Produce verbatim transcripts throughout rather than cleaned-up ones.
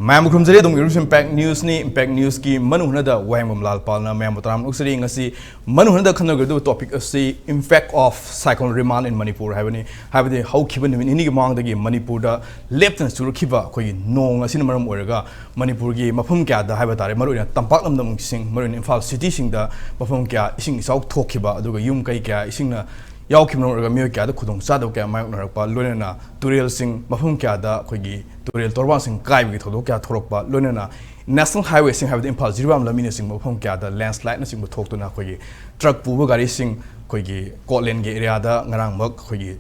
ꯃꯌꯥꯝꯕꯨ ꯈꯨꯔꯨꯝꯖꯔꯤ꯫ ꯑꯗꯣꯝꯒꯤ impact ꯅ꯭ꯌꯨꯁꯅꯤ꯫ Impact ꯅ꯭ꯌꯨꯁꯀꯤ ꯃꯅꯨꯡ ꯍꯨꯠꯅꯗ ꯋꯥꯍꯦꯡꯕꯝ ꯂꯥꯜꯄꯥꯜꯅ ꯃꯌꯥꯝꯕꯨ ꯇꯔꯥꯝꯅ ꯑꯣꯛꯆꯔꯤ꯫ ꯉꯁꯤ ꯃꯅꯨꯡ ꯍꯨꯠꯅꯗ ꯈꯟꯅꯒꯗꯕ ꯇꯣꯄꯤꯛ ꯑꯁꯤ impact of cyclone Remal in Manipur ꯍꯥꯏꯕꯅꯤ꯫ ꯍꯥꯏꯕꯗꯤ ꯍꯧꯈꯤꯕ ꯅꯨꯃꯤꯠ ꯅꯤꯅꯤꯒꯤ ꯃꯃꯥꯡꯗꯒꯤ ꯃꯅꯤꯄꯨꯔꯗ ꯂꯦꯞꯇꯅ ꯆꯨꯔꯛꯈꯤꯕ ꯑꯩꯈꯣꯏꯒꯤ ꯅꯣꯡ ꯑꯁꯤꯅ ꯃꯔꯝ ꯑꯣꯏꯔꯒ ꯃꯅꯤꯄꯨꯔꯒꯤ ꯃꯐꯝ ꯀꯌꯥꯗ ꯍꯥꯏꯕ ꯇꯥꯔꯦ, ꯃꯔꯨꯑꯣꯏꯅ ꯇꯝꯄꯥꯛ ꯂꯝꯗꯝꯁꯤꯡ, ꯃꯔꯨꯑꯣꯏꯅ ꯏꯝꯐꯥꯜ ꯁꯤꯇꯤꯁꯤꯡꯗ ꯃꯐꯝ ꯀꯌꯥ ꯏꯁꯤꯡ ꯏꯆꯥꯎ ꯊꯣꯛꯈꯤꯕ, ꯑꯗꯨꯒ ꯌꯨꯝ ꯀꯩ ꯀꯌꯥ ꯏꯁꯤꯡꯅ ꯌꯥꯎꯈꯤꯕꯅ ꯑꯣꯏꯔꯒ ꯃꯤꯑꯣꯏ ꯀꯌꯥꯗ ꯈꯨꯗꯣꯡꯆꯥꯗꯕ ꯀꯌꯥ ꯃꯥꯌꯣꯛꯅꯔꯛꯄ, ꯂꯣꯏꯅꯅ ꯇꯨꯔꯦꯜꯁꯤꯡ ꯃꯐꯝ ꯀꯌꯥꯗ ꯑꯩꯈꯣꯏꯒꯤ ꯇꯨꯔꯦꯜ ꯇꯣꯔꯕꯥꯟꯁꯤꯡ ꯀꯥꯏꯕꯒꯤ ꯊꯧꯗꯣꯛ ꯀꯌꯥ ꯊꯣꯛꯂꯛꯄ, ꯂꯣꯏꯅꯅ ꯅꯦꯁꯅꯦꯜ ꯍꯥꯏꯋꯦꯁꯤꯡ ꯍꯥꯏꯕꯗꯤ ꯏꯝꯐꯥꯜ ꯖꯤꯔꯤꯕꯥꯝ ꯂꯝꯕꯤꯅꯆꯤꯡꯕ ꯃꯐꯝ ꯀꯌꯥꯗ ꯂꯦꯟꯁꯂꯥꯏꯠꯅꯆꯤꯡꯕ ꯊꯣꯛꯇꯨꯅ ꯑꯩꯈꯣꯏꯒꯤ ꯇ꯭ꯔꯛ ꯄꯨꯕ ꯒꯥꯔꯤꯁꯤꯡ ꯑꯩꯈꯣꯏꯒꯤ ꯀꯣꯠꯂꯦꯟꯒꯤ ꯑꯦꯔꯤꯌꯥꯗ ꯉꯔꯥꯡꯃꯛ ꯑꯩꯈꯣꯏꯒꯤ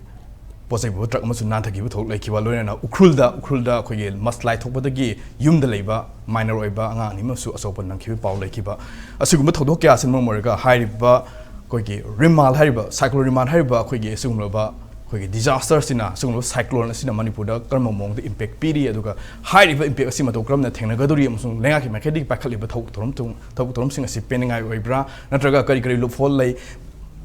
ꯄꯣꯠ ꯆꯩ ꯄꯨꯕ ꯇ꯭ꯔꯛ ꯑꯃꯁꯨ ꯅꯥꯟꯊꯈꯤꯕ ꯊꯧꯗꯣꯛ ꯂꯩꯈꯤꯕ, ꯂꯣꯏꯅꯅ ꯎꯈ꯭ꯔꯨꯜꯗ, ꯎꯈ꯭ꯔꯨꯜꯗ ꯑꯩꯈꯣꯏꯒꯤ ꯃꯁꯂꯥꯏ ꯊꯣꯛꯄꯗꯒꯤ ꯌꯨꯝꯗ ꯂꯩꯕ ꯃꯥꯏꯅꯔ ꯑꯣꯏꯕ ꯑꯉꯥꯡ ꯑꯅꯤ ꯑꯃꯁꯨ ꯑꯁꯣꯛꯄ ꯅꯪꯈꯤꯕꯒꯤ ꯄꯥꯎ ꯂꯩꯈꯤꯕ꯫ ꯑꯁꯤꯒꯨꯝꯕ ꯊꯧꯗꯣꯛ ꯀꯌꯥꯁꯤꯅ ꯃꯔꯝ ꯑꯣꯏꯔꯒ ꯍꯥꯏꯔꯤꯕ ꯑꯩꯈꯣꯏꯒꯤ ꯔꯤꯃꯥꯜ ꯍꯥꯏꯔꯤꯕ, ꯁꯥꯏꯀ꯭ꯂꯣꯟ ꯔꯤꯃꯥꯜ ꯍꯥꯏꯔꯤꯕ ꯑꯩꯈꯣꯏꯒꯤ ꯑꯁꯤꯒꯨꯝꯂꯕ ꯑꯩꯈꯣꯏꯒꯤ ꯗꯤꯖꯥꯁꯇꯔꯁꯤꯅ, ꯑꯁꯤꯒꯨꯝꯂꯕ ꯁꯥꯏꯀ꯭ꯂꯣꯟ ꯑꯁꯤꯅ ꯃꯅꯤꯄꯨꯔꯗ ꯀꯔꯝꯕ ꯃꯑꯣꯡꯗ ꯏꯝꯄꯦꯛ ꯄꯤꯔꯤ, ꯑꯗꯨꯒ ꯍꯥꯏꯔꯤꯕ ꯏꯝꯄꯦꯛ ꯑꯁꯤ ꯃꯇꯧ ꯀꯔꯝꯅ ꯊꯦꯡꯅꯒꯗꯧꯔꯤ ꯑꯃꯁꯨꯡ ꯂꯩꯉꯥꯛꯀꯤ ꯃꯥꯏꯀꯩꯗꯒꯤ ꯄꯥꯏꯈꯠꯂꯤꯕ ꯊꯕꯛ ꯊꯧꯔꯝ, ꯊꯕꯛ ꯊꯧꯔꯝꯁꯤꯡ ꯑꯁꯤ ꯄꯦꯟꯅꯤꯡꯉꯥꯏ ꯑꯣꯏꯕ꯭ꯔꯥ, ꯅꯠꯇ꯭ꯔꯒ ꯀꯔꯤ ꯀꯔꯤ ꯂꯨꯞꯐꯣꯜ ꯂꯩ,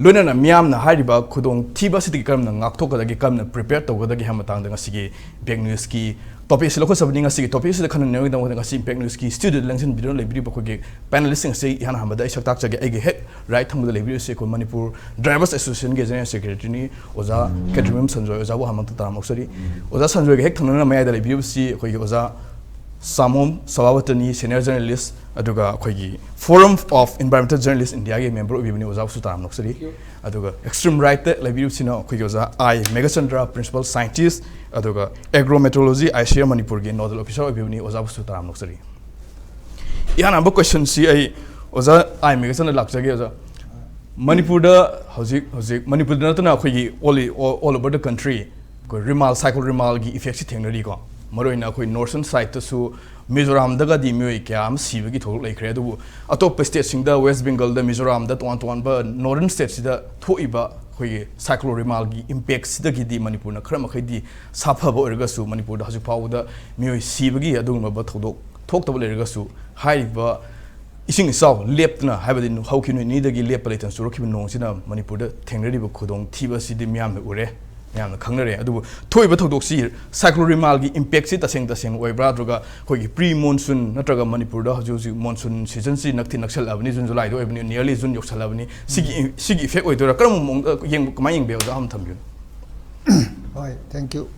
ꯂꯣꯏꯅꯅ ꯃꯤꯌꯥꯝꯅ ꯍꯥꯏꯔꯤꯕ ꯈꯨꯗꯣꯡꯊꯤꯕ ꯑꯁꯤꯗꯒꯤ ꯀꯔꯝꯅ ꯉꯥꯛꯊꯣꯛꯀꯗꯒꯦ, ꯀꯔꯝꯅ ꯄ꯭ꯔꯤꯄꯦꯌꯔ ꯇꯧꯒꯗꯒꯦ ꯍꯥꯏꯕ ꯃꯇꯥꯡꯗ ꯉꯁꯤꯒꯤ ꯏꯝꯄꯦꯛ ꯅ꯭ꯌꯨꯁꯀꯤ ꯇꯣꯄꯤꯛ ꯑꯁꯤ ꯂꯧꯈꯠꯆꯕꯅꯤ꯫ ꯉꯁꯤꯒꯤ ꯇꯣꯄꯤꯛ ꯑꯁꯤꯗ ꯈꯟꯅꯅꯕꯒꯤꯗꯃꯛꯇ ꯉꯁꯤ ꯏꯝꯄꯦꯛ ꯅ꯭ꯌꯨꯁꯀꯤ ꯁ꯭ꯇꯨꯗꯤꯑꯣꯗ ꯂꯦꯡꯁꯤꯟꯕꯤꯗꯨꯅ ꯂꯩꯕꯤꯔꯤꯕ ꯑꯩꯈꯣꯏꯒꯤ ꯄꯦꯅꯦꯂꯤꯁꯁꯤꯡ ꯑꯁꯤ ꯏꯍꯥꯟ ꯍꯥꯟꯕꯗ ꯑꯩ ꯁꯛ ꯇꯥꯛꯆꯒꯦ꯫ ꯑꯩꯒꯤ ꯍꯦꯛ ꯔꯥꯏꯠ ꯊꯪꯕꯗ ꯂꯩꯕꯤꯔꯤꯕꯁꯤ ꯑꯩꯈꯣꯏ ꯃꯅꯤꯄꯨꯔ ꯗ꯭ꯔꯥꯏꯚꯔꯁ ꯑꯦꯁꯣꯁꯤꯌꯦꯁꯟꯒꯤ ꯖꯦꯅꯔꯦꯜ ꯁꯦꯀ꯭ꯔꯦꯇꯔꯤꯅꯤ, ꯑꯣꯖꯥ ꯀꯦꯇ꯭ꯔꯤꯃꯌꯨꯝ ꯁꯟꯖꯣꯏ꯫ ꯑꯣꯖꯥꯕꯨ ꯍꯥꯟꯅꯃꯛꯇ ꯇꯔꯥꯝꯅ ꯑꯣꯛꯆꯔꯤ꯫ ꯑꯣꯖꯥ ꯁꯟꯖꯣꯏꯒ ꯍꯦꯛ ꯊꯪꯅꯅ ꯃꯌꯥꯏꯗ ꯂꯩꯕꯤꯔꯤꯕꯁꯤ ꯑꯩꯈꯣꯏꯒꯤ ꯑꯣꯖꯥ ꯁꯥꯃꯣꯝ ꯁꯕꯥꯕꯇꯅꯤ, ꯁꯦꯅꯤꯌꯔ ꯖꯔꯅꯦꯂꯤꯁ, ꯑꯗꯨꯒ ꯑꯩꯈꯣꯏꯒꯤ Forum of Environmental Journalists Indiaꯒꯤ ꯃꯦꯝꯕꯔ ꯑꯣꯏꯕꯤꯕꯅꯤ, ꯑꯣꯖꯥꯕꯨꯁꯨ ꯇꯔꯥꯝꯅ ꯑꯣꯛꯆꯔꯤ꯫ ꯑꯗꯨꯒ ꯑꯦꯛꯁꯇ꯭ꯔꯤꯝ ꯔꯥꯏꯠꯇ ꯂꯩꯕꯤꯔꯤꯕꯁꯤꯅ ꯑꯩꯈꯣꯏꯒꯤ ꯑꯣꯖꯥ ꯑꯥꯏ ꯃꯦꯘꯆꯟꯗ꯭ꯔ, ꯄ꯭ꯔꯤꯟꯁꯤꯄꯥꯜ ꯁꯥꯏꯟꯇꯤꯁ, ꯑꯗꯨꯒ ꯑꯦꯒ꯭ꯔꯣꯃꯦꯇ꯭ꯔꯣꯂꯣꯖꯤ ꯑꯥꯏ ꯁꯤ ꯑꯥꯔ ꯃꯅꯤꯄꯨꯔꯒꯤ ꯅꯣꯗꯦꯜ ꯑꯣꯐꯤꯁꯥꯔ ꯑꯣꯏꯕꯤꯕꯅꯤ, ꯑꯣꯖꯥꯕꯨꯁꯨ ꯇꯔꯥꯝꯅ ꯑꯣꯛꯆꯔꯤ꯫ ꯏꯍꯥꯟ ꯍꯥꯟꯕ ꯀꯣꯏꯁꯟꯁꯤ ꯑꯩ ꯑꯣꯖꯥ ꯑꯥꯏ ꯃꯦꯘꯆꯟꯗ꯭ꯔ ꯂꯥꯛꯆꯒꯦ꯫ ꯑꯣꯖꯥ, ꯃꯅꯤꯄꯨꯔꯗ ꯍꯧꯖꯤꯛ, ꯍꯧꯖꯤꯛ ꯃꯅꯤꯄꯨꯔꯗ ꯅꯠꯇꯅ ꯑꯩꯈꯣꯏꯒꯤ all, all over the country ꯑꯩꯈꯣꯏ ꯔꯤꯃꯥꯜ, ꯁꯥꯏꯀ꯭ꯂꯣꯟ ꯔꯤꯃꯥꯜꯒꯤ ꯏꯐꯦꯛꯁꯤ ꯊꯦꯡꯅꯔꯤꯀꯣ꯫ ꯃꯔꯨꯑꯣꯏꯅ ꯑꯩꯈꯣꯏ ꯅꯣꯔꯠꯔꯟ ꯁꯥꯏꯠꯇꯁꯨ ꯃꯤꯖꯣꯔꯥꯝꯗꯒꯗꯤ ꯃꯤꯑꯣꯏ ꯀꯌꯥ ꯑꯃ ꯁꯤꯕꯒꯤ ꯊꯧꯗꯣꯛ ꯂꯩꯈ꯭ꯔꯦ꯫ ꯑꯗꯨꯕꯨ ꯑꯇꯣꯞꯄ ꯁ꯭ꯇꯦꯠꯁꯤꯡꯗ, ꯋꯦꯁ ꯕꯦꯡꯒꯜꯗ, ꯃꯤꯖꯣꯔꯥꯝꯗ, ꯇꯣꯉꯥꯟ ꯇꯣꯉꯥꯟꯕ ꯅꯣꯔꯠꯔꯟ ꯁ꯭ꯇꯦꯠꯁꯤꯗ ꯊꯣꯛꯏꯕ ꯑꯩꯈꯣꯏꯒꯤ ꯁꯥꯏꯀ꯭ꯂꯣꯟ ꯔꯤꯃꯥꯜꯒꯤ ꯏꯝꯄꯦꯛꯁꯤꯗꯒꯤꯗꯤ ꯃꯅꯤꯄꯨꯔꯅ ꯈꯔ ꯃꯈꯩꯗꯤ ꯁꯥꯐꯕ ꯑꯣꯏꯔꯒꯁꯨ, ꯃꯅꯤꯄꯨꯔꯗ ꯍꯧꯖꯤꯛ ꯐꯥꯎꯕꯗ ꯃꯤꯑꯣꯏ ꯁꯤꯕꯒꯤ ꯑꯗꯨꯒꯨꯝꯂꯕ ꯊꯧꯗꯣꯛ ꯊꯣꯛꯇꯕ ꯂꯩꯔꯒꯁꯨ, ꯍꯥꯏꯔꯤꯕ ꯏꯁꯤꯡ ꯏꯆꯥꯎ ꯂꯦꯞꯇꯅ, ꯍꯥꯏꯕꯗꯤ ꯍꯧꯈꯤꯕ ꯅꯨꯃꯤꯠ ꯅꯤꯅꯤꯗꯒꯤ ꯂꯦꯞꯄ ꯂꯩꯇꯅ ꯆꯨꯔꯛꯈꯤꯕ ꯅꯣꯡꯁꯤꯅ ꯃꯅꯤꯄꯨꯔꯗ ꯊꯦꯡꯅꯔꯤꯕ ꯈꯨꯗꯣꯡꯊꯤꯕ ꯑꯁꯤꯗꯤ ꯃꯤꯌꯥꯝꯅ ꯎꯔꯦ꯫ ꯃꯌꯥꯝꯅ ꯈꯪꯅꯔꯦ꯫ ꯑꯗꯨꯕꯨ ꯊꯣꯛꯏꯕ ꯊꯧꯗꯣꯛꯁꯤ, ꯁꯥꯏꯀ꯭ꯂꯣꯟ ꯔꯤꯃꯥꯜꯒꯤ ꯏꯝꯄꯦꯛꯁꯤ ꯇꯁꯦꯡ ꯇꯁꯦꯡꯅ ꯑꯣꯏꯕ꯭ꯔꯥ, ꯅꯠꯇ꯭ꯔꯒ ꯑꯩꯈꯣꯏꯒꯤ ꯄ꯭ꯔꯤ ꯃꯣꯟꯁꯨꯟ, ꯅꯠꯇ꯭ꯔꯒ ꯃꯅꯤꯄꯨꯔꯗ ꯍꯧꯖꯤꯛ ꯍꯧꯖꯤꯛ ꯃꯣꯟꯁꯨꯟ ꯁꯤꯖꯟꯁꯤ ꯅꯛꯇꯤ ꯅꯛꯁꯜꯂꯛꯑꯕꯅꯤ, ꯖꯨꯟ ꯖꯨꯂꯥꯏꯗ ꯑꯣꯏꯕꯅꯤ, ꯅꯤꯌꯔꯂꯤ ꯖꯨꯟ ꯌꯧꯁꯜꯂꯛꯑꯕꯅꯤ꯫ ꯁꯤꯒꯤ ꯁꯤꯒꯤ ꯏꯐꯦꯛ ꯑꯣꯏꯗꯣꯏꯔꯥ? ꯀꯔꯝꯕ ꯃꯑꯣꯡꯗ ꯌꯦꯡꯕ, ꯀꯃꯥꯏꯅ ꯌꯦꯡꯕ ꯌꯥꯏ, ꯑꯣꯖꯥ ꯑꯃ ꯊꯝꯕꯤꯌꯨ꯫ ꯍꯣꯏ, thank you꯫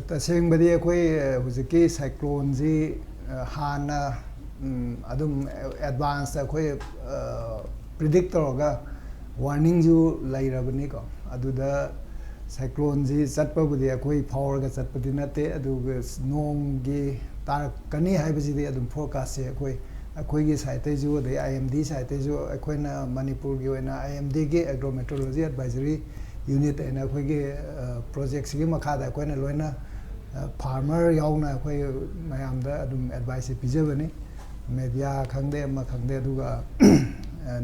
ꯇꯁꯦꯡꯕꯗꯤ ꯑꯩꯈꯣꯏ ꯍꯧꯖꯤꯛꯀꯤ ꯁꯥꯏꯀ꯭ꯂꯣꯟꯁꯤ ꯍꯥꯟꯅ ꯑꯗꯨꯝ ꯑꯦꯗꯚꯥꯟꯁꯇ ꯑꯩꯈꯣꯏ ꯄ꯭ꯔꯤꯗꯤꯛ ꯇꯧꯔꯒ ꯋꯥꯔꯅꯤꯡꯁꯨ ꯂꯩꯔꯕꯅꯤꯀꯣ꯫ ꯑꯗꯨꯗ ꯁꯥꯏꯀ꯭ꯂꯣꯟꯁꯤ ꯆꯠꯄꯕꯨꯗꯤ ꯑꯩꯈꯣꯏ ꯐꯥꯎꯔꯒ ꯆꯠꯄꯗꯤ ꯅꯠꯇꯦ, ꯑꯗꯨꯒ ꯅꯣꯡꯒꯤ ꯇꯥꯔꯛꯀꯅꯤ ꯍꯥꯏꯕꯁꯤꯗꯤ ꯑꯗꯨꯝ ꯐꯣꯔꯀꯥꯁꯁꯦ ꯑꯩꯈꯣꯏ, ꯑꯩꯈꯣꯏꯒꯤ ꯁꯥꯏꯠꯇꯩꯁꯨ, ꯑꯗꯩ ꯑꯥꯏ ꯑꯦꯝ ꯗꯤ ꯁꯥꯏꯠꯇꯩꯁꯨ, ꯑꯩꯈꯣꯏꯅ ꯃꯅꯤꯄꯨꯔꯒꯤ ꯑꯣꯏꯅ ꯑꯥꯏ ꯑꯦꯝ ꯗꯤꯒꯤ ꯑꯦꯒ꯭ꯔꯣ ꯃꯦꯇ꯭ꯔꯣꯂꯣꯖꯤ ꯑꯦꯗꯚꯥꯏꯖꯔꯤ ꯌꯨꯅꯤꯠ ꯍꯥꯏꯅ ꯑꯩꯈꯣꯏꯒꯤ ꯄ꯭ꯔꯣꯖꯦꯛꯁꯤꯒꯤ ꯃꯈꯥꯗ ꯑꯩꯈꯣꯏꯅ ꯂꯣꯏꯅ ꯐꯥꯔꯃꯔ ꯌꯥꯎꯅ ꯑꯩꯈꯣꯏ ꯃꯌꯥꯝꯗ ꯑꯗꯨꯝ ꯑꯦꯗꯚꯥꯏꯁꯁꯦ ꯄꯤꯖꯕꯅꯤ, ꯃꯦꯗꯤꯌꯥ ꯈꯪꯗꯦ ꯑꯃ ꯈꯪꯗꯦ꯫ ꯑꯗꯨꯒ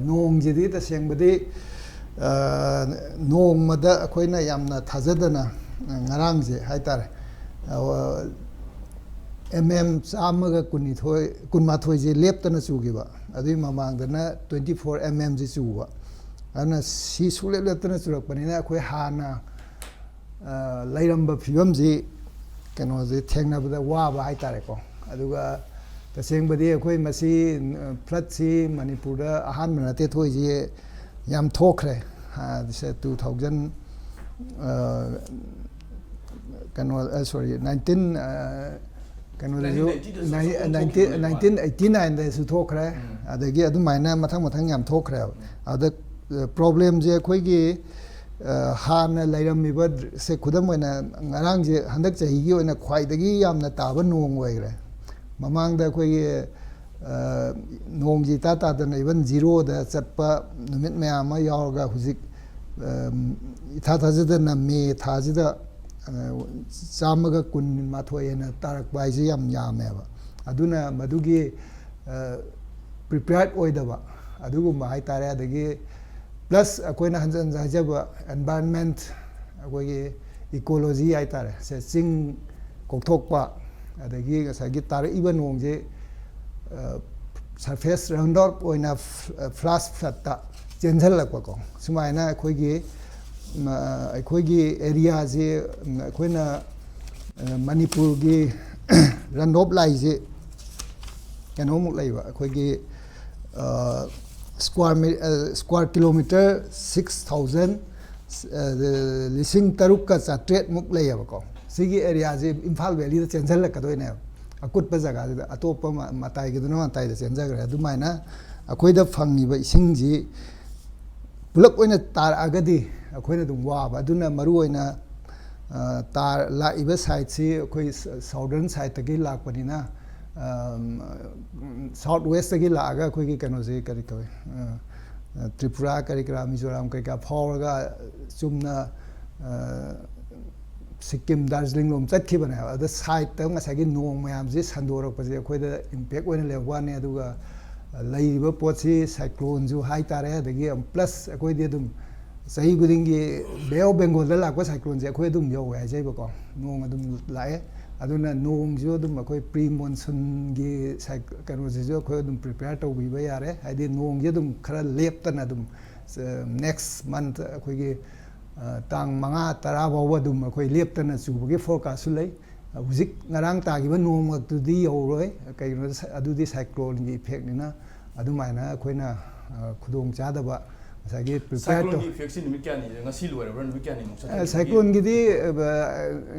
ꯅꯣꯡꯁꯤꯗꯤ ꯇꯁꯦꯡꯕꯗꯤ ꯅꯣꯡꯃꯗ ꯑꯩꯈꯣꯏꯅ ꯌꯥꯝꯅ ꯊꯥꯖꯗꯅ ꯉꯔꯥꯡꯁꯦ ꯍꯥꯏꯇꯥꯔꯦ, ꯑꯦꯝ ꯑꯦꯝ ꯆꯥꯝꯃꯒ ꯀꯨꯟꯅꯤꯊꯣꯏ, ꯀꯨꯟꯃꯥꯊꯣꯏꯁꯦ ꯂꯦꯞꯇꯅ ꯆꯨꯈꯤꯕ꯫ ꯑꯗꯨꯒꯤ ꯃꯃꯥꯡꯗꯅ twenty four M M ꯁꯤ ꯆꯨꯕ꯫ ꯑꯗꯨꯅ ꯁꯤ ꯁꯨꯡꯂꯦꯞ ꯂꯦꯞꯇꯅ ꯆꯨꯔꯛꯄꯅꯤꯅ ꯑꯩꯈꯣꯏ ꯍꯥꯟꯅ ꯂꯩꯔꯝꯕ ꯐꯤꯕꯝꯁꯤ, ꯀꯩꯅꯣꯁꯦ ꯊꯦꯡꯅꯕꯗ ꯋꯥꯕ ꯍꯥꯏꯇꯥꯔꯦꯀꯣ꯫ ꯑꯗꯨꯒ ꯇꯁꯦꯡꯕꯗꯤ ꯑꯩꯈꯣꯏ ꯃꯁꯤ ꯐ꯭ꯂꯠꯁꯤ ꯃꯅꯤꯄꯨꯔꯗ ꯑꯍꯥꯟꯕ ꯅꯠꯇꯦ ꯊꯣꯛꯏꯁꯤ, ꯌꯥꯝ ꯊꯣꯛꯈ꯭ꯔꯦ꯫ ꯇꯨ ꯊꯥꯎꯖꯟ ꯀꯩꯅꯣ, ꯁꯣꯔꯤ, ꯅꯥꯏꯟꯇꯤꯟ, ꯀꯩꯅꯣꯗꯁꯨ, nineteen eighty nineteen eighty nineꯗꯁꯨ ꯊꯣꯛꯈ꯭ꯔꯦ꯫ ꯑꯗꯒꯤ ꯑꯗꯨꯃꯥꯏꯅ ꯃꯊꯪ ꯃꯊꯪ ꯌꯥꯝ ꯊꯣꯛꯈ꯭ꯔꯦꯕ꯫ ꯑꯗ ꯄ꯭ꯔꯣꯕ꯭ꯂꯦꯝꯁꯦ ꯑꯩꯈꯣꯏꯒꯤ ꯍꯥꯟꯅ ꯂꯩꯔꯝꯃꯤꯕ, ꯁꯦ, ꯈꯨꯗꯝ ꯑꯣꯏꯅ ꯉꯔꯥꯡꯁꯦ, ꯍꯟꯗꯛ ꯆꯍꯤꯒꯤ ꯑꯣꯏꯅ ꯈ꯭ꯋꯥꯏꯗꯒꯤ ꯌꯥꯝꯅ ꯇꯥꯕ ꯅꯣꯡ ꯑꯣꯏꯈ꯭ꯔꯦ꯫ ꯃꯃꯥꯡꯗ ꯑꯩꯈꯣꯏꯒꯤ ꯅꯣꯡꯁꯤ ꯏꯇꯥ ꯇꯥꯗꯅ ꯏꯚꯟ ꯖꯤꯔꯣꯗ ꯆꯠꯄ ꯅꯨꯃꯤꯠ ꯃꯌꯥꯝ ꯑꯃ ꯌꯥꯎꯔꯒ ꯍꯧꯖꯤꯛ ꯏꯊꯥ ꯊꯥꯖꯗꯅ ꯃꯦ ꯊꯥꯁꯤꯗ ꯆꯥꯝꯃꯒ ꯀꯨꯟ ꯃꯥꯊꯣꯏ ꯍꯦꯟꯅ ꯇꯥꯔꯛꯄ ꯍꯥꯏꯁꯦ ꯌꯥꯝ ꯌꯥꯝꯃꯦꯕ꯫ ꯑꯗꯨꯅ ꯃꯗꯨꯒꯤ ꯄ꯭ꯔꯤꯄꯦꯌꯔꯠ ꯑꯣꯏꯗꯕ ꯑꯗꯨꯒꯨꯝꯕ ꯍꯥꯏꯇꯥꯔꯦ꯫ ꯑꯗꯒꯤ ꯄ꯭ꯂꯁ ꯑꯩꯈꯣꯏꯅ ꯍꯟꯖꯟ ꯍꯟꯖꯟ ꯍꯥꯏꯖꯕ ꯑꯦꯟꯚꯥꯏꯔꯟꯃꯦꯟꯠ, ꯑꯩꯈꯣꯏꯒꯤ ꯏꯀꯣꯂꯣꯖꯤ ꯍꯥꯏꯇꯥꯔꯦ, ꯁꯦ, ꯆꯤꯡ ꯀꯣꯛꯊꯣꯛꯄ, ꯑꯗꯒꯤ ꯉꯁꯥꯏꯒꯤ ꯇꯥꯔꯛꯏꯕ ꯅꯣꯡꯁꯦ ꯁꯔꯐꯦꯁ ꯔꯟ ꯑꯥꯎꯠ ꯑꯣꯏꯅ ꯐ꯭ꯂꯥꯁ ꯐ꯭ꯂꯠꯇ ꯇꯦꯟꯁꯤꯜꯂꯛꯄꯀꯣ꯫ ꯁꯨꯃꯥꯏꯅ ꯑꯩꯈꯣꯏꯒꯤ, ꯎꯝ, ꯑꯩꯈꯣꯏꯒꯤ ꯑꯦꯔꯤꯌꯥꯁꯤ, ꯎꯝ, ꯑꯩꯈꯣꯏꯅ, ꯑ, ꯃꯅꯤꯄꯨꯔꯒꯤ ꯔꯟ ꯑꯣꯐ ꯂꯥꯏꯁꯤ ꯀꯩꯅꯣꯃꯨꯛ ꯂꯩꯕ, ꯑꯩꯈꯣꯏꯒꯤ, ꯑ, ꯁ꯭ꯀ꯭ꯋꯥꯔ ꯃꯤ-, ꯑ, ꯁ꯭ꯀ꯭ꯋꯥꯔ ꯀꯤꯂꯣꯃꯤꯇꯔ ꯁꯤꯛꯁ ꯊꯥꯎꯖꯟ, ꯑ, ꯂꯤꯁꯤꯡ ꯇꯔꯨꯛꯀ ꯆꯥꯇ꯭ꯔꯦꯠꯃꯨꯛ ꯂꯩꯌꯦꯕꯀꯣ꯫ ꯁꯤꯒꯤ ꯑꯦꯔꯤꯌꯥꯁꯤ ꯏꯝꯐꯥꯜ ꯚꯦꯂꯤꯗ ꯆꯦꯟꯁꯤꯜꯂꯛꯀꯗꯣꯏꯅꯦꯕ, ꯑꯀꯨꯠꯄ ꯖꯒꯥꯁꯤꯗ꯫ ꯑꯇꯣꯞꯄ ꯃ-, ꯃꯇꯥꯏꯒꯤꯗꯨꯅ ꯃꯇꯥꯏꯗ ꯆꯦꯟꯖꯈ꯭ꯔꯦ꯫ ꯑꯗꯨꯃꯥꯏꯅ ꯑꯩꯈꯣꯏꯗ ꯐꯪꯉꯤꯕ ꯏꯁꯤꯡꯁꯤ ꯄꯨꯂꯞ ꯑꯣꯏꯅ ꯇꯥꯔꯛꯑꯒꯗꯤ ꯑꯩꯈꯣꯏꯅ ꯑꯗꯨꯝ ꯋꯥꯕ꯫ ꯑꯗꯨꯅ ꯃꯔꯨꯑꯣꯏꯅ, ꯑ, ꯇꯥꯔ-, ꯂꯥꯛꯏꯕ ꯁꯥꯏꯠꯁꯤ ꯑꯩꯈꯣꯏ ꯁ-, ꯁꯥꯎꯗꯔꯟ ꯁꯥꯏꯠꯇꯒꯤ ꯂꯥꯛꯄꯅꯤꯅ, ꯑꯝ, ꯁꯥꯎꯠ ꯋꯦꯁꯇꯒꯤ ꯂꯥꯛꯑꯒ ꯑꯩꯈꯣꯏꯒꯤ ꯀꯩꯅꯣꯁꯤ ꯀꯔꯤ ꯀꯧꯏ, ꯑ, ꯑ, ꯇ꯭ꯔꯤꯄꯨꯔꯥ ꯀꯔꯤ ꯀꯔꯥ, ꯃꯤꯖꯣꯔꯥꯝ ꯀꯔꯤ ꯀꯔꯥ ꯐꯥꯎꯔꯒ ꯆꯨꯝꯅ, ꯑ, ꯁꯤꯛꯀꯤꯝ, ꯗꯥꯔꯖꯤꯂꯤꯡ ꯂꯣꯝ ꯆꯠꯈꯤꯕꯅꯦꯕ꯫ ꯑꯗ ꯁꯥꯏꯠꯇ ꯉꯁꯥꯏꯒꯤ ꯅꯣꯡ ꯃꯌꯥꯝꯁꯤ ꯁꯟꯗꯣꯔꯛꯄꯁꯦ ꯑꯩꯈꯣꯏꯗ ꯏꯝꯄꯦꯛ ꯑꯣꯏꯅ ꯂꯩꯕ ꯋꯥꯅꯤ꯫ ꯑꯗꯨꯒ ꯂꯩꯔꯤꯕ ꯄꯣꯠꯁꯤ ꯁꯥꯏꯀ꯭ꯂꯣꯟꯁꯨ ꯍꯥꯏꯇꯥꯔꯦ, ꯑꯗꯒꯤ ꯄ꯭ꯂꯁ ꯑꯩꯈꯣꯏꯗꯤ ꯑꯗꯨꯝ ꯆꯍꯤ ꯈꯨꯗꯤꯡꯒꯤ ꯕꯦ ꯑꯣꯐ ꯕꯦꯡꯒꯣꯜꯗ ꯂꯥꯛꯄ ꯁꯥꯏꯀ꯭ꯂꯣꯟꯁꯦ ꯑꯩꯈꯣꯏ ꯑꯗꯨꯝ ꯌꯧꯋꯦ ꯍꯥꯏꯖꯩꯕꯀꯣ꯫ ꯅꯣꯡ ꯑꯗꯨꯝ ꯂꯥꯛꯑꯦ꯫ ꯑꯗꯨꯅ ꯅꯣꯡꯁꯨ ꯑꯗꯨꯝ ꯑꯩꯈꯣꯏ ꯄ꯭ꯔꯤ ꯃꯣꯟꯁꯨꯟꯒꯤ ꯁꯥꯏ-, ꯀꯩꯅꯣꯁꯤꯁꯨ ꯑꯩꯈꯣꯏ ꯑꯗꯨꯝ ꯄ꯭ꯔꯤꯄꯦꯌꯔ ꯇꯧꯕꯤꯕ ꯌꯥꯔꯦ꯫ ꯍꯥꯏꯗꯤ ꯅꯣꯡꯁꯦ ꯑꯗꯨꯝ ꯈꯔ ꯂꯦꯞꯇꯅ ꯑꯗꯨꯝ, ꯑ, ꯅꯦꯛꯁ ꯃꯟꯠ ꯑꯩꯈꯣꯏꯒꯤ, ꯑ, ꯇꯥꯡ ꯃꯉꯥ ꯇꯔꯥ ꯐꯥꯎꯕ ꯑꯗꯨꯝ ꯑꯩꯈꯣꯏ ꯂꯦꯞꯇꯅ ꯆꯨꯕꯒꯤ ꯐꯣꯔꯀꯥꯁꯁꯨ ꯂꯩ꯫ ꯍꯧꯖꯤꯛ ꯉꯔꯥꯡ ꯇꯥꯈꯤꯕ ꯅꯣꯡꯃꯛꯇꯨꯗꯤ ꯌꯧꯔꯣꯏ, ꯀꯩꯒꯤꯅꯣꯗ ꯁ-, ꯑꯗꯨꯗꯤ ꯁꯥꯏꯀ꯭ꯂꯣꯟꯒꯤ ꯏꯐꯦꯛꯅꯤꯅ꯫ ꯑꯗꯨꯃꯥꯏꯅ ꯑꯩꯈꯣꯏꯅ, ꯑ, ꯈꯨꯗꯣꯡꯆꯥꯗꯕ ꯉꯁꯥꯏꯒꯤ ꯄ꯭ꯔꯤꯄꯦꯌꯔ ꯇꯧ- ꯁꯥꯏꯀ꯭ꯂꯣꯟꯒꯤ ꯏꯐꯦꯛꯁꯤ ꯅꯨꯃꯤꯠ ꯀꯌꯥꯅꯤ, ꯉꯁꯤ ꯂꯣꯏꯔꯕ꯭ꯔꯥ, ꯅꯨꯃꯤꯠ ꯀꯌꯥꯅꯤꯃꯨꯛ ꯑ, ꯆꯠꯊꯈꯤꯕꯒꯤ? ꯁꯥꯏꯀ꯭ꯂꯣꯟꯒꯤꯗꯤ, ꯑ,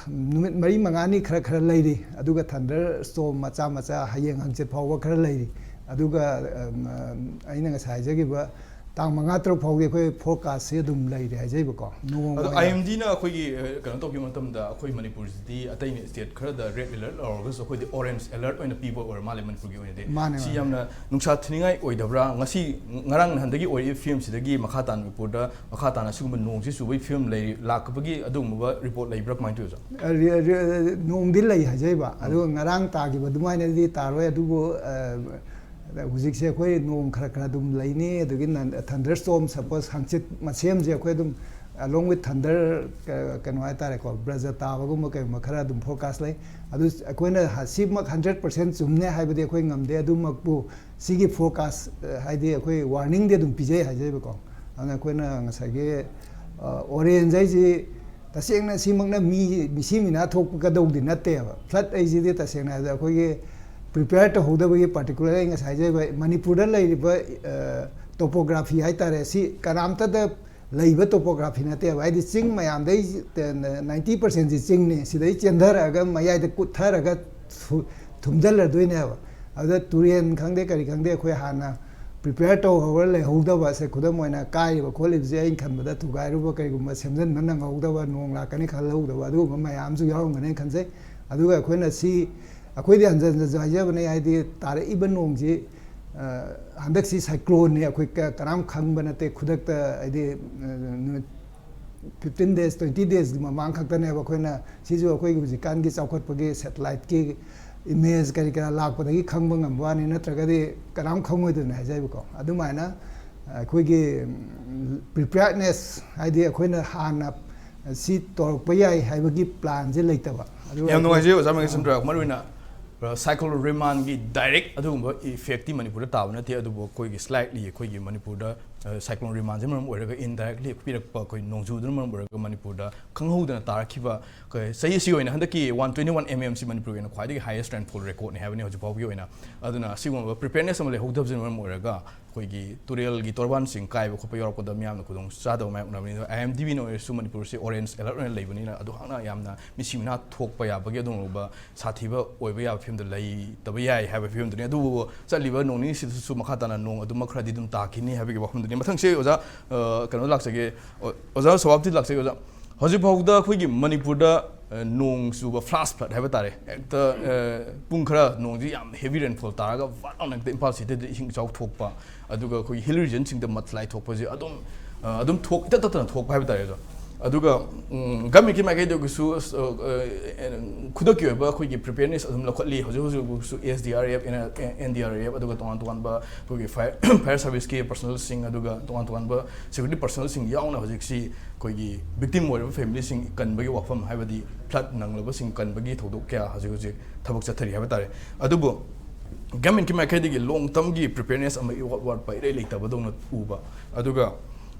ꯅꯨꯃꯤꯠ ꯃꯔꯤ ꯃꯉꯥꯅꯤ ꯈꯔ ꯈꯔ ꯂꯩꯔꯤ, ꯑꯗꯨꯒ ꯊꯟꯗꯔ ꯁ꯭ꯇꯣꯔꯝ ꯃꯆꯥ ꯃꯆꯥ ꯍꯌꯦꯡ ꯍꯪꯆꯤꯠ ꯐꯥꯎꯕ ꯈꯔ ꯂꯩꯔꯤ꯫ ꯑꯗꯨꯒ, ꯑ, ꯑꯩꯅ ꯉꯁꯥꯏ ꯍꯥꯏꯖꯈꯤꯕ ꯇꯥꯡ ꯃꯉꯥ ꯇꯔꯨꯛ ꯐꯥꯎꯒꯤ ꯑꯩꯈꯣꯏ ꯐꯣꯔꯀꯥꯁꯁꯦ ꯑꯗꯨꯝ ꯂꯩꯔꯦ ꯍꯥꯏꯖꯩꯕꯀꯣ꯫ ꯅꯣꯡ ꯑꯗꯣ ꯑꯣꯏꯅ ꯑꯥꯏ ꯑꯦꯝ ꯗꯤꯅ ꯑꯩꯈꯣꯏꯒꯤ, ꯑ, ꯀꯩꯅꯣ ꯇꯧꯈꯤꯕ ꯃꯇꯝꯗ ꯑꯩꯈꯣꯏ ꯃꯅꯤꯄꯨꯔꯁꯤꯗꯤ ꯑꯇꯩ ꯁ꯭ꯇꯦꯠ ꯈꯔꯗ ꯔꯦꯗ ꯑꯦꯂꯔꯠ ꯂꯧꯔꯒꯁꯨ ꯑꯩꯈꯣꯏꯗꯤ ꯑꯣꯔꯦꯟꯖ ꯑꯦꯂꯔꯠ ꯑꯣꯏꯅ ꯄꯤꯕ ꯑꯣꯏꯔ ꯃꯥꯜꯂꯦ ꯃꯅꯤꯄꯨꯔꯒꯤ ꯑꯣꯏꯅꯗꯤ꯫ ꯃꯥꯅꯦ, ꯁꯤ ꯃꯥꯅꯦ꯫ ꯌꯥꯝꯅ ꯅꯨꯡꯁꯥ ꯊꯤꯅꯤꯡꯉꯥꯏ ꯑꯣꯏꯗꯕ꯭ꯔꯥ? ꯉꯁꯤ, ꯉꯔꯥꯡ ꯅꯍꯥꯟꯗꯒꯤ ꯑꯣꯏꯔꯛꯏ ꯐꯤꯕꯝꯁꯤꯗꯒꯤ ꯃꯈꯥ ꯇꯥꯅ ꯃꯅꯤꯄꯨꯔꯗ ꯃꯈꯥ ꯇꯥꯅ ꯑꯁꯤꯒꯨꯝꯕ ꯅꯣꯡꯁꯤ ꯆꯨꯕꯒꯤ ꯐꯤꯕꯝ ꯂꯩꯔꯤ, ꯂꯥꯛꯄꯒꯤ ꯑꯗꯨꯒꯨꯝꯕ ꯔꯤꯄꯣꯔꯠ ꯂꯩꯕ꯭ꯔꯥ, ꯀꯃꯥꯏꯅ ꯇꯧꯏ, ꯑꯣꯖꯥ? ꯑ, ꯔꯤ-, ꯔꯤ-, ꯅꯣꯡꯗꯤ ꯂꯩ ꯍꯥꯏꯖꯩꯕ, ꯎꯝ꯫ ꯑꯗꯨꯒ ꯉꯔꯥꯡ ꯇꯥꯈꯤꯕ ꯑꯗꯨꯃꯥꯏꯅꯗꯤ ꯇꯥꯔꯣꯏ꯫ ꯑꯗꯨꯕꯨ, ꯑ, ꯍꯧꯖꯤꯛꯁꯦ ꯑꯩꯈꯣꯏ ꯅꯣꯡ ꯈꯔ ꯈꯔ ꯑꯗꯨꯝ ꯂꯩꯅꯤ, ꯑꯗꯨꯒꯤ ꯅꯟ-, ꯊꯟꯗꯔ ꯁ꯭ꯇꯣꯔꯝ ꯁꯄꯣꯁ ꯍꯪꯆꯤꯠ ꯃꯁꯦꯝꯁꯦ ꯑꯩꯈꯣꯏ ꯑꯗꯨꯝ, along with thunder, ꯀꯩꯅꯣ ꯍꯥꯏꯇꯥꯔꯦꯀꯣ, ꯕ꯭ꯔꯖ ꯇꯥꯕꯒꯨꯝꯕ ꯀꯩꯒꯨꯝꯕ ꯈꯔ ꯑꯗꯨꯝ forecast ꯂꯩ꯫ ꯑꯗꯨ ꯑꯩꯈꯣꯏꯅ ꯁꯤꯃꯛ hundred percent ꯆꯨꯝꯅꯦ ꯍꯥꯏꯕꯗꯤ ꯑꯩꯈꯣꯏ ꯉꯝꯗꯦ꯫ ꯑꯗꯨꯃꯛꯄꯨ ꯁꯤꯒꯤ forecast, ꯍꯥꯏꯗꯤ ꯑꯩꯈꯣꯏ warningꯗꯤ ꯑꯗꯨꯝ ꯄꯤꯖꯩ ꯍꯥꯏꯖꯩꯕꯀꯣ꯫ ꯑꯗꯨꯅ ꯑꯩꯈꯣꯏꯅ ꯉꯁꯥꯏꯒꯤ orange ꯍꯥꯏꯁꯤ ꯇꯁꯦꯡꯅ ꯁꯤꯃꯛꯅ ꯃꯤ ꯃꯤꯁꯤ ꯃꯤꯅꯥ ꯊꯣꯛꯀꯗꯧꯗꯤ ꯅꯠꯇꯦꯕ꯫ Flood ꯍꯥꯏꯁꯤꯗꯤ ꯇꯁꯦꯡꯅ ꯍꯥꯏꯕꯗ ꯑꯩꯈꯣꯏꯒꯤ prepare ꯇꯧꯍꯧꯗꯕꯒꯤ, particular ꯑꯩ ꯉꯁꯥꯏ ꯍꯥꯏꯖꯔꯤꯕ ꯃꯅꯤꯄꯨꯔꯗ ꯂꯩꯔꯤꯕ topography ꯍꯥꯏꯇꯥꯔꯦ, ꯁꯤ ꯀꯅꯥꯝꯇꯗ ꯂꯩꯕ topography ꯅꯠꯇꯦꯕ꯫ ꯍꯥꯏꯗꯤ ꯆꯤꯡ ꯃꯌꯥꯝꯗꯩ ninety percentꯁꯤ ꯆꯤꯡꯅꯤ, ꯁꯤꯗꯩ ꯆꯦꯟꯊꯔꯛꯑꯒ ꯃꯌꯥꯏꯗ ꯀꯨꯠꯊꯔꯒ ꯊꯨ- ꯊꯨꯝꯖꯤꯜꯂꯗꯣꯏꯅꯦꯕ꯫ ꯑꯗꯨꯗ ꯇꯨꯔꯦꯟ ꯈꯪꯗꯦ ꯀꯔꯤ ꯈꯪꯗꯦ, ꯑꯩꯈꯣꯏ ꯍꯥꯟꯅ prepare ꯇꯧꯍꯧꯔ ꯂꯩꯍꯧꯗꯕꯁꯦ, ꯈꯨꯗꯝ ꯑꯣꯏꯅ ꯀꯥꯏꯔꯤꯕ ꯈꯣꯠꯂꯤꯕꯁꯦ ꯑꯩꯅ ꯈꯟꯕꯗ ꯊꯨꯒꯥꯏꯔꯨꯕ ꯀꯩꯒꯨꯝꯕ ꯁꯦꯝꯖꯤꯟꯕ ꯅꯪꯍꯧꯗꯕ, ꯅꯣꯡ ꯂꯥꯛꯀꯅꯤ ꯈꯜꯍꯧꯗꯕ, ꯑꯗꯨꯒꯨꯝꯕ ꯃꯌꯥꯝꯁꯨ ꯌꯥꯎꯔꯝꯒꯅꯤ ꯈꯟꯖꯩ꯫ ꯑꯗꯨꯒ ꯑꯩꯈꯣꯏꯅ ꯁꯤ ꯑꯩꯈꯣꯏꯗꯤ ꯍꯟꯖꯟ ꯍꯟꯖꯟꯁꯨ ꯍꯥꯏꯖꯕꯅꯦ, ꯍꯥꯏꯗꯤ ꯇꯥꯔꯛꯏꯕ ꯅꯣꯡꯁꯤ ꯍꯟꯗꯛꯁꯤ cycloneꯅꯤ, ꯑꯩꯈꯣꯏ ꯀꯅꯥꯝ ꯈꯪꯕ ꯅꯠꯇꯦ꯫ ꯈꯨꯗꯛꯇ ꯍꯥꯏꯗꯤ ꯅꯨꯃꯤꯠ fifteen days, twenty daysꯀꯤ ꯃꯃꯥꯡ ꯈꯛꯇꯅꯦꯕ ꯑꯩꯈꯣꯏꯅ ꯁꯤꯁꯨ ꯑꯩꯈꯣꯏꯒꯤ ꯍꯧꯖꯤꯛꯀꯥꯟꯒꯤ ꯆꯥꯎꯈꯠꯄꯒꯤ satelliteꯀꯤ image ꯀꯔꯤ ꯀꯔꯥ ꯂꯥꯛꯄꯗꯒꯤ ꯈꯪꯕ ꯉꯝꯕ ꯋꯥꯅꯤ, ꯅꯠꯇ꯭ꯔꯒꯗꯤ ꯀꯅꯥꯝ ꯈꯪꯉꯣꯏꯗꯣꯏꯅꯦ ꯍꯥꯏꯖꯩꯕꯀꯣ꯫ ꯑꯗꯨꯃꯥꯏꯅ ꯑꯩꯈꯣꯏꯒꯤ preparedness, ꯍꯥꯏꯗꯤ ꯑꯩꯈꯣꯏꯅ ꯍꯥꯟꯅ ꯁꯤ ꯇꯧꯔꯛꯄ ꯌꯥꯏ ꯍꯥꯏꯕꯒꯤ planꯁꯦ ꯂꯩꯇꯕ꯫ ꯑꯗꯨꯒ ꯌꯥꯝ ꯑꯩꯈꯣꯏ- ꯅꯨꯡꯉꯥꯏꯖꯩ ꯑꯣꯖꯥ ꯃꯍꯦꯁꯟꯗ꯭ꯔ꯫ ꯃꯔꯨꯑꯣꯏꯅ cyclone Remanꯒꯤ direct ꯑꯗꯨꯒꯨꯝꯕ effectꯇꯤ ꯃꯅꯤꯄꯨꯔꯗ ꯇꯥꯕ ꯅꯠꯇꯦ, ꯑꯗꯨꯕꯨ ꯑꯩꯈꯣꯏꯒꯤ slightly ꯑꯩꯈꯣꯏꯒꯤ ꯃꯅꯤꯄꯨꯔꯗ cyclone Remanꯁꯤꯅ ꯃꯔꯝ ꯑꯣꯏꯔꯒ indirectly ꯄꯤꯔꯛꯄ ꯑꯩꯈꯣꯏ ꯅꯣꯡꯖꯨꯗꯨꯅ ꯃꯔꯝ ꯑꯣꯏꯔꯒ ꯃꯅꯤꯄꯨꯔꯗ ꯈꯪꯍꯧꯗꯅ ꯇꯥꯔꯛꯈꯤꯕ ꯑꯩꯈꯣꯏ ꯆꯍꯤ ꯑꯁꯤꯒꯤ ꯑꯣꯏꯅ ꯍꯟꯗꯛꯀꯤ one twenty one mmꯁꯤ ꯃꯅꯤꯄꯨꯔꯒꯤ ꯑꯣꯏꯅ ꯈ꯭ꯋꯥꯏꯗꯒꯤ highest rainfall recordꯅꯤ ꯍꯥꯏꯕꯅꯤ ꯍꯧꯖꯤꯛ ꯐꯥꯎꯒꯤ ꯑꯣꯏꯅ꯫ ꯑꯗꯨꯅ ꯑꯁꯤꯒꯨꯝꯕ preparedness ꯑꯃ ꯂꯩꯍꯧꯗꯕꯁꯤꯅ ꯃꯔꯝ ꯑꯣꯏꯔꯒ ꯑꯩꯈꯣꯏꯒꯤ ꯇꯨꯔꯦꯜꯒꯤ ꯇꯣꯔꯕꯥꯟꯁꯤꯡ ꯀꯥꯏꯕ ꯈꯣꯠꯄ ꯌꯥꯎꯔꯛꯄꯗ ꯃꯤꯌꯥꯝꯅ ꯈꯨꯗꯣꯡ ꯆꯥꯗꯕ ꯃꯥꯌꯣꯛꯅꯕꯅꯤ꯫ ꯑꯗꯣ IMDBꯅ ꯑꯣꯏꯔꯁꯨ ꯃꯅꯤꯄꯨꯔꯁꯤ orange alert ꯑꯣꯏꯅ ꯂꯩꯕꯅꯤꯅ ꯑꯗꯨ ꯍꯥꯛꯅ ꯌꯥꯝꯅ ꯃꯤꯁꯤ ꯃꯤꯅꯥ ꯊꯣꯛꯄ ꯌꯥꯕꯒꯤ ꯑꯗꯨꯒꯨꯝꯂꯕ ꯁꯥꯊꯤꯕ ꯑꯣꯏꯕ ꯌꯥꯕ ꯐꯤꯕꯝꯗ ꯂꯩꯇꯕ ꯌꯥꯏ ꯍꯥꯏꯕ ꯐꯤꯕꯝꯗꯨꯅꯤ꯫ ꯑꯗꯨꯕꯨ ꯆꯠꯂꯤꯕ ꯅꯣꯡ ꯅꯤꯅꯤꯁꯤꯗꯁꯨ ꯃꯈꯥ ꯇꯥꯅ ꯅꯣꯡ ꯑꯗꯨꯃꯛ ꯈꯔꯗꯤ ꯑꯗꯨꯝ ꯇꯥꯈꯤꯅꯤ ꯍꯥꯏꯕꯒꯤ ꯋꯥꯐꯝꯗꯨꯅꯤ꯫ ꯃꯊꯪꯁꯦ ꯑꯣꯖꯥ, ꯑ, ꯀꯩꯅꯣ ꯂꯥꯛꯆꯒꯦ, ꯑꯣ-, ꯑꯣꯖꯥ ꯁꯣꯍꯥꯕꯇꯤ ꯂꯥꯛꯆꯒꯦ꯫ ꯑꯣꯖꯥ, ꯍꯧꯖꯤꯛ ꯐꯥꯎꯗ ꯑꯩꯈꯣꯏꯒꯤ ꯃꯅꯤꯄꯨꯔꯗ, ꯑ, ꯅꯣꯡ ꯆꯨꯕ flash flood ꯍꯥꯏꯕ ꯇꯥꯔꯦ, ꯍꯦꯛꯇ, ꯑ, ꯄꯨꯡ ꯈꯔ ꯅꯣꯡꯁꯤ ꯌꯥꯝ heavy rainfall ꯇꯥꯔꯒ ꯚꯥꯠ ꯂꯥꯎꯅ ꯍꯦꯛꯇ ꯏꯝꯐꯥꯜ cityꯗ ꯏꯁꯤꯡ ꯏꯆꯥꯎ ꯊꯣꯛꯄ, ꯑꯗꯨꯒ ꯑꯩꯈꯣꯏꯒꯤ hill regionꯁꯤꯡꯗ mudslide ꯊꯣꯛꯄꯁꯦ ꯑꯗꯨꯝ, ꯑ, ꯑꯗꯨꯝ ꯊꯣꯛ-, ꯏꯇꯠ ꯇꯠꯇꯅ ꯊꯣꯛꯄ ꯍꯥꯏꯕ ꯇꯥꯔꯦ ꯑꯣꯖꯥ꯫ ꯑꯗꯨꯒ ꯒꯃꯦꯟꯒꯤ ꯃꯥꯏꯀꯩꯗꯒꯤꯁꯨ ꯑꯁ, ꯑ, ꯑ, ꯈꯨꯗꯛꯀꯤ ꯑꯣꯏꯕ ꯑꯩꯈꯣꯏꯒꯤ preparedness ꯑꯗꯨꯝ ꯂꯧꯈꯠꯂꯤ꯫ ꯍꯧꯖꯤꯛ ꯍꯧꯖꯤꯛ ꯍꯧꯖꯤꯛꯁꯨ S D R F, N D R F, ꯑꯗꯨꯒ ꯇꯣꯉꯥꯟ ꯇꯣꯉꯥꯟꯕ ꯑꯩꯈꯣꯏꯒꯤ fire fire service ꯀꯤ personnel ꯁꯤꯡ, ꯑꯗꯨꯒ ꯇꯣꯉꯥꯟ ꯇꯣꯉꯥꯟꯕ security personnel ꯁꯤꯡ ꯌꯥꯎꯅ ꯍꯧꯖꯤꯛꯁꯤ ꯑꯩꯈꯣꯏꯒꯤ victim ꯑꯣꯏꯔꯕ family ꯁꯤꯡ ꯀꯟꯕꯒꯤ ꯋꯥꯐꯝ, ꯍꯥꯏꯕꯗꯤ flood ꯅꯪꯂꯕꯁꯤꯡ ꯀꯟꯕꯒꯤ ꯊꯧꯗꯣꯛ ꯀꯌꯥ ꯍꯧꯖꯤꯛ ꯍꯧꯖꯤꯛ ꯊꯕꯛ ꯆꯠꯊꯔꯤ ꯍꯥꯏꯕ ꯇꯥꯔꯦ꯫ ꯑꯗꯨꯕꯨ ꯒꯃꯦꯟꯒꯤ ꯃꯥꯏꯀꯩꯗꯒꯤ long term ꯒꯤ preparedness ꯑꯃ ꯏꯋꯥꯠ ꯋꯥꯠꯄ, ꯏꯔꯩ ꯂꯩꯇꯕꯗꯧꯅ ꯎꯕ꯫ ꯑꯗꯨꯒ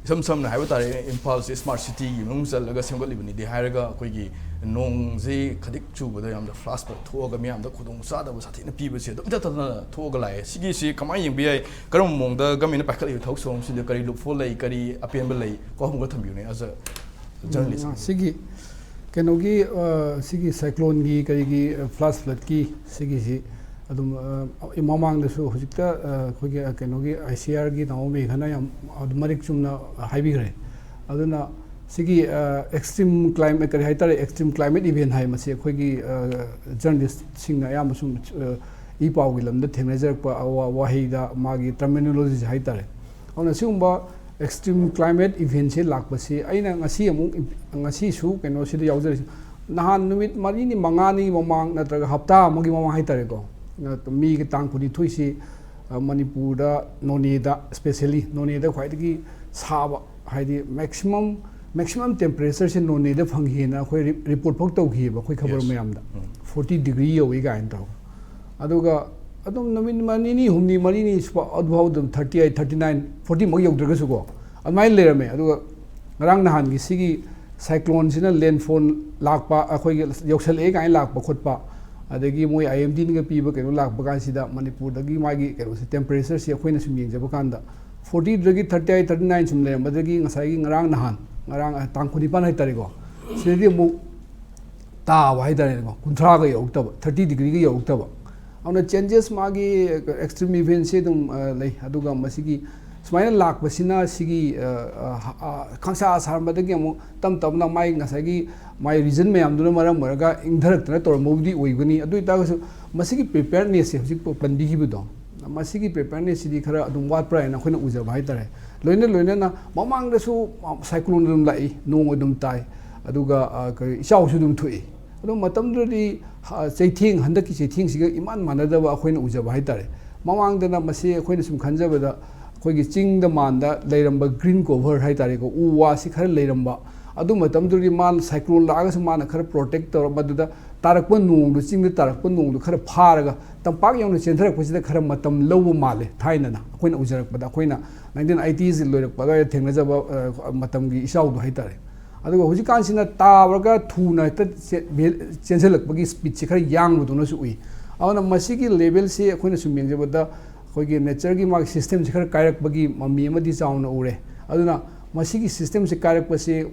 ꯏꯁꯝ ꯁꯝꯅ ꯍꯥꯏꯕ ꯇꯥꯔꯦ, ꯏꯝꯐꯥꯜꯁꯤ smart city ꯒꯤ ꯃꯅꯨꯡ ꯆꯜꯂꯒ ꯁꯦꯝꯒꯠꯂꯤꯕꯅꯤꯗꯤ ꯍꯥꯏꯔꯒ, ꯑꯩꯈꯣꯏꯒꯤ ꯅꯣꯡꯁꯤ ꯈꯖꯤꯛ ꯆꯨꯕꯗ ꯌꯥꯝꯅ flash flood ꯊꯣꯛꯑꯒ ꯃꯤꯌꯥꯝꯗ ꯈꯨꯗꯣꯡ ꯆꯥꯗꯕ ꯁꯥꯊꯤꯅ ꯄꯤꯕꯁꯤ ꯑꯗꯨꯝ ꯏꯇꯠ ꯇꯠꯇꯅ ꯊꯣꯛꯑꯒ ꯂꯥꯛꯑꯦ꯫ ꯁꯤꯒꯤꯁꯤ ꯀꯃꯥꯏꯅ ꯌꯦꯡꯕ ꯌꯥꯏ? ꯀꯔꯝꯕ ꯃꯑꯣꯡꯗ ꯒꯃꯦꯟꯅ ꯄꯥꯏꯈꯠꯂꯤꯕ ꯊꯕꯛ ꯊꯧꯔꯝꯁꯤꯡꯗ ꯀꯔꯤ ꯂꯨꯞꯐꯣꯜ ꯂꯩ, ꯀꯔꯤ ꯑꯄꯦꯟꯕ ꯂꯩ? ꯋꯥꯐꯝ ꯈꯔ ꯊꯝꯕꯤꯌꯨꯅꯦ, as a journalist꯫ ꯎꯝ, ꯁꯤꯒꯤ ꯀꯩꯅꯣꯒꯤ, ꯑ, ꯁꯤꯒꯤ cyclone ꯒꯤ ꯀꯔꯤꯒꯤ, ꯑ, flash flood ꯀꯤ ꯁꯤꯒꯤꯁꯤ ꯑꯗꯨꯝ, ꯑ, ꯃꯃꯥꯡꯗꯁꯨ ꯍꯧꯖꯤꯛꯇ, ꯑ, ꯑꯩꯈꯣꯏꯒꯤ, ꯑ, ꯀꯩꯅꯣꯒꯤ I C R ꯒꯤ ꯅꯥꯎ ꯃꯦꯘꯅ ꯌꯥꯝ ꯑꯗꯨꯝ ꯃꯔꯤꯛ ꯆꯨꯝꯅ ꯍꯥꯏꯕꯤꯈ꯭ꯔꯦ꯫ ꯑꯗꯨꯅ ꯁꯤꯒꯤ, ꯑ, extreme climate, ꯀꯔꯤ ꯍꯥꯏꯇꯥꯔꯦ, extreme climate event ꯍꯥꯏ ꯃꯁꯤ ꯑꯩꯈꯣꯏꯒꯤ, ꯑ, journalist ꯁꯤꯡꯅ ꯑꯌꯥꯝꯕ ꯁꯨꯝ, ꯑ, ꯏ ꯄꯥꯎꯒꯤ ꯂꯝꯗ ꯊꯦꯡꯅꯖꯔꯛꯄ ꯋꯥ-, ꯋꯥꯍꯩꯗ ꯃꯥꯒꯤ terminology ꯁꯦ ꯍꯥꯏꯇꯥꯔꯦ꯫ ꯑꯗꯨꯅ ꯁꯤꯒꯨꯝꯕ extreme climate event ꯁꯦ ꯂꯥꯛꯄꯁꯤ ꯑꯩꯅ ꯉꯁꯤ ꯑꯃꯨꯛ ꯏꯝ-, ꯉꯁꯤꯁꯨ ꯀꯩꯅꯣꯁꯤꯗ ꯌꯥꯎꯖꯔꯤꯁꯤ꯫ ꯅꯍꯥꯟ ꯅꯨꯃꯤꯠ ꯃꯔꯤꯅꯤ ꯃꯉꯥꯅꯤ ꯃꯃꯥꯡ ꯅꯠꯇ꯭ꯔꯒ ꯍꯞꯇꯥ ꯑꯃꯒꯤ ꯃꯃꯥꯡ ꯍꯥꯏꯇꯥꯔꯦꯀꯣ, ꯃꯤꯒꯤ ꯇꯥꯡ ꯀꯨꯟꯅꯤꯊꯣꯏꯁꯤ, ꯑ, ꯃꯅꯤꯄꯨꯔꯗ ꯅꯣꯅꯦꯗ, specially ꯅꯣꯅꯦꯗ ꯈ꯭ꯋꯥꯏꯗꯒꯤ ꯁꯥꯕ, ꯍꯥꯏꯗꯤ maximum, maximum temperature ꯁꯦ ꯅꯣꯅꯦꯗ ꯐꯪꯈꯤꯅ ꯑꯩꯈꯣꯏ ꯔꯤ-, report ꯐꯥꯎ ꯇꯧꯈꯤꯑꯕ ꯑꯩꯈꯣꯏ ꯈꯕꯔ Yes. ꯃꯌꯥꯝꯗ꯫ ꯎꯝ꯫ Forty degree ꯌꯧꯏ ꯀꯥꯏꯅ ꯇꯧꯔꯒ꯫ ꯑꯗꯨꯒ ꯑꯗꯨꯝ ꯅꯨꯃꯤꯠ ꯃ-, ꯅꯤꯅꯤ ꯍꯨꯝꯅꯤ ꯃꯔꯤꯅꯤ ꯁꯨꯕ ꯑꯗꯨꯐꯥꯎ ꯑꯗꯨꯝ thirty eight, thirty nine, forty ꯃꯛ ꯌꯧꯗ꯭ꯔꯒꯁꯨꯀꯣ, ꯑꯗꯨꯃꯥꯏꯅ ꯂꯩꯔꯝꯃꯦ꯫ ꯑꯗꯨꯒ ꯉꯔꯥꯡ ꯅꯍꯥꯟꯒꯤ ꯁꯤꯒꯤ cyclone ꯁꯤꯅ landfall ꯂꯥꯛꯄ, ꯑꯩꯈꯣꯏꯒꯤ ꯌꯧꯁꯜꯂꯛꯑꯦ ꯀꯥꯏꯅ ꯂꯥꯛꯄ ꯈꯣꯠꯄ, ꯑꯗꯒꯤ ꯃꯣꯏ I M D ꯅꯒ ꯄꯤꯕ ꯀꯩꯅꯣ ꯂꯥꯛꯄ ꯀꯥꯟꯁꯤꯗ ꯃꯅꯤꯄꯨꯔꯗꯒꯤ ꯃꯥꯒꯤ ꯀꯩꯅꯣꯁꯦ, temperature ꯁꯦ ꯑꯩꯈꯣꯏꯅ ꯁꯨꯝ ꯌꯦꯡꯖꯕ ꯀꯥꯟꯗ forty ꯗꯒꯤ thirty eight, thirty nine ꯁꯨꯝ ꯂꯩꯔꯝꯕꯗꯒꯤ ꯉꯁꯥꯏꯒꯤ ꯉꯔꯥꯡ ꯅꯍꯥꯟ, ꯉꯔꯥꯡ, ꯑ, ꯇꯥꯡ ꯀꯨꯟꯅꯤꯄꯥꯟ ꯍꯥꯏꯇꯥꯔꯦꯀꯣ, ꯁꯤꯗꯗꯤ ꯑꯃꯨꯛ ꯇꯥꯕ ꯍꯥꯏꯇꯥꯔꯦꯅꯦꯀꯣ, ꯀꯨꯟꯊ꯭ꯔꯥꯒ ꯌꯧꯔꯛꯇꯕ, thirty degree ꯒ ꯌꯧꯔꯛꯇꯕ꯫ ꯑꯗꯨꯅ changes ꯃꯥꯒꯤ extreme event ꯁꯤ ꯑꯗꯨꯝ, ꯑ, ꯂꯩ꯫ ꯑꯗꯨꯒ ꯃꯁꯤꯒꯤ ꯁꯨꯃꯥꯏꯅ ꯂꯥꯛꯄꯁꯤꯅ ꯁꯤꯒꯤ, ꯑ, ꯑ, ꯑ, ꯈꯪꯁꯥ ꯁꯥꯔꯝꯕꯗꯒꯤ ꯑꯃꯨꯛ ꯇꯞ ꯇꯞꯅ ꯃꯥꯏ ꯉꯁꯥꯏꯒꯤ ꯃꯥꯏ region ꯃꯌꯥꯝꯗꯨꯅ ꯃꯔꯝ ꯑꯣꯏꯔꯒ ꯏꯪꯊꯔꯛꯇꯅ ꯇꯧꯔꯝꯕꯕꯨꯗꯤ ꯑꯣꯏꯒꯅꯤ꯫ ꯑꯗꯨ ꯑꯣꯏꯇꯥꯔꯒꯁꯨ ꯃꯁꯤꯒꯤ preparedness ꯁꯦ ꯍꯧꯖꯤꯛ ꯄꯟꯕꯤꯈꯤꯕꯗꯣ, ꯃꯁꯤꯒꯤ preparedness ꯁꯤꯗꯤ ꯈꯔ ꯑꯗꯨꯝ ꯋꯥꯠꯄ꯭ꯔꯥ ꯍꯥꯏꯅ ꯑꯩꯈꯣꯏꯅ ꯎꯖꯕ ꯍꯥꯏꯇꯥꯔꯦ꯫ ꯂꯣꯏꯅ ꯂꯣꯏꯅꯅ ꯃꯃꯥꯡꯗꯁꯨ ꯁꯥꯏꯀ꯭ꯂꯣꯟ ꯑꯗꯨꯝ ꯂꯥꯛꯏ, ꯅꯣꯡ ꯑꯗꯨꯝ ꯇꯥꯏ, ꯑꯗꯨꯒ ꯑ, ꯀꯔꯤ, ꯏꯆꯥꯎꯁꯨ ꯑꯗꯨꯝ ꯊꯣꯛꯏ꯫ ꯑꯗꯨ ꯃꯇꯝꯗꯨꯗꯗꯤ, ꯑ, ꯆꯩꯊꯦꯡ, ꯍꯟꯗꯛꯀꯤ ꯆꯩꯊꯦꯡꯁꯤꯒ ꯏꯃꯥꯟ ꯃꯥꯟꯅꯗꯕ ꯑꯩꯈꯣꯏꯅ ꯎꯖꯕ ꯍꯥꯏꯇꯥꯔꯦ꯫ ꯃꯃꯥꯡꯗꯅ ꯃꯁꯤ ꯑꯩꯈꯣꯏꯅ ꯁꯨꯝ ꯈꯟꯖꯕꯗ ꯑꯩꯈꯣꯏꯒꯤ ꯆꯤꯡꯗ ꯃꯥꯟꯗ ꯂꯩꯔꯝꯕ green cover ꯍꯥꯏꯇꯥꯔꯦꯀꯣ, ꯎ ꯋꯥꯁꯤ ꯈꯔ ꯂꯩꯔꯝꯕ, ꯑꯗꯨ ꯃꯇꯝꯗꯨꯗꯤ ꯃꯥꯅ ꯁꯥꯏꯀ꯭ꯂꯣꯟ ꯂꯥꯛꯑꯒꯁꯨ ꯃꯥꯅ ꯈꯔ protect ꯇꯧꯔ ꯃꯗꯨꯗ ꯇꯥꯔꯛꯄ ꯅꯣꯡꯗꯨ, ꯆꯤꯡꯗ ꯇꯥꯔꯛꯄ ꯅꯣꯡꯗꯨ ꯈꯔ ꯐꯥꯔꯒ ꯇꯝꯄꯥꯛ ꯌꯧꯅ ꯆꯦꯟꯊꯔꯛꯄꯁꯤꯗ ꯈꯔ ꯃꯇꯝ ꯂꯧꯕ ꯃꯥꯜꯂꯦ꯫ ꯊꯥꯏꯅꯅ ꯑꯩꯈꯣꯏꯅ ꯎꯖꯔꯛꯄꯗ, ꯑꯩꯈꯣꯏꯅ nineteen eighties ꯂꯣꯏꯔꯛꯄ ꯑꯗꯨꯋꯥꯏꯗ ꯊꯦꯡꯅꯖꯕ, ꯑ, ꯃꯇꯝꯒꯤ ꯏꯆꯥꯎꯗꯣ ꯍꯥꯏꯇꯥꯔꯦ꯫ ꯑꯗꯨꯒ ꯍꯧꯖꯤꯛꯀꯥꯟꯁꯤꯅ ꯇꯥꯕꯒ ꯊꯨꯅ ꯍꯦꯛꯇ ꯆꯦ-, ꯆꯦꯟꯁꯤꯜꯂꯛꯄꯒꯤ speedꯁꯤ ꯈꯔ ꯌꯥꯡꯕꯗꯧꯅꯁꯨ ꯎꯏ꯫ ꯑꯗꯨꯅ ꯃꯁꯤꯒꯤ levelꯁꯤ ꯑꯩꯈꯣꯏꯅ ꯁꯨꯝ ꯌꯦꯡꯖꯕꯗ ꯑꯩꯈꯣꯏꯒꯤ natureꯒꯤ ꯃꯥꯒꯤ systemꯁꯤ ꯈꯔ ꯀꯥꯏꯔꯛꯄꯒꯤ ꯃꯃꯤ ꯑꯃꯗꯤ ꯆꯥꯎꯅ ꯎꯔꯦ꯫ ꯑꯗꯨꯅ ꯃꯁꯤꯒꯤ systemꯁꯤ ꯀꯥꯏꯔꯛꯄꯁꯤ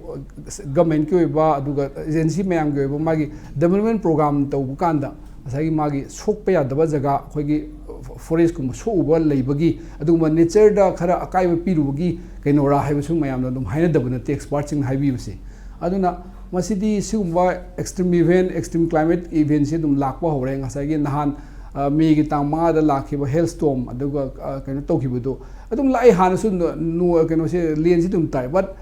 governmentꯀꯤ ꯑꯣꯏꯕ, ꯑꯗꯨꯒ agency ꯃꯌꯥꯝꯒꯤ ꯑꯣꯏꯕ ꯃꯥꯒꯤ development program ꯇꯧꯕ ꯀꯥꯟꯗ ꯉꯁꯥꯏꯒꯤ ꯃꯥꯒꯤ ꯁꯣꯛꯄ ꯌꯥꯗꯕ ꯖꯒꯥ, ꯑꯩꯈꯣꯏꯒꯤ forestꯀꯨꯝꯕ ꯁꯣꯛꯎꯕ ꯂꯩꯕꯒꯤ, ꯑꯗꯨꯒꯨꯝꯕ natureꯗ ꯈꯔ ꯑꯀꯥꯏꯕ ꯄꯤꯔꯨꯕꯒꯤ ꯀꯩꯅꯣꯔꯥ ꯍꯥꯏꯕꯁꯨ ꯃꯌꯥꯝꯅ ꯑꯗꯨꯝ ꯍꯥꯏꯅꯗꯕ ꯅꯠꯇꯦ expertꯁꯤꯡꯅ ꯍꯥꯏꯕꯤꯕꯁꯦ꯫ ꯑꯗꯨꯅ ꯃꯁꯤꯗꯤ ꯁꯤꯒꯨꯝꯕ extreme event, extreme climate eventꯁꯤ ꯑꯗꯨꯝ ꯂꯥꯛꯄ ꯍꯧꯔꯦ꯫ ꯉꯁꯥꯏꯒꯤ ꯅꯍꯥꯟ, ꯑ, Mayꯒꯤ ꯇꯥꯡ ꯃꯉꯥꯗ ꯂꯥꯛꯈꯤꯕ hailstorm, ꯑꯗꯨꯒ, ꯑ, ꯀꯩꯅꯣ ꯇꯧꯈꯤꯕꯗꯣ ꯑꯗꯨꯝ ꯂꯥꯛꯏ꯫ ꯍꯥꯟꯅꯁꯨ ꯅꯣ-, ꯅꯣ-, ꯀꯩꯅꯣꯁꯦ, ꯂꯦꯟꯁꯤ ꯑꯗꯨꯝ ꯇꯥꯏ꯫ But,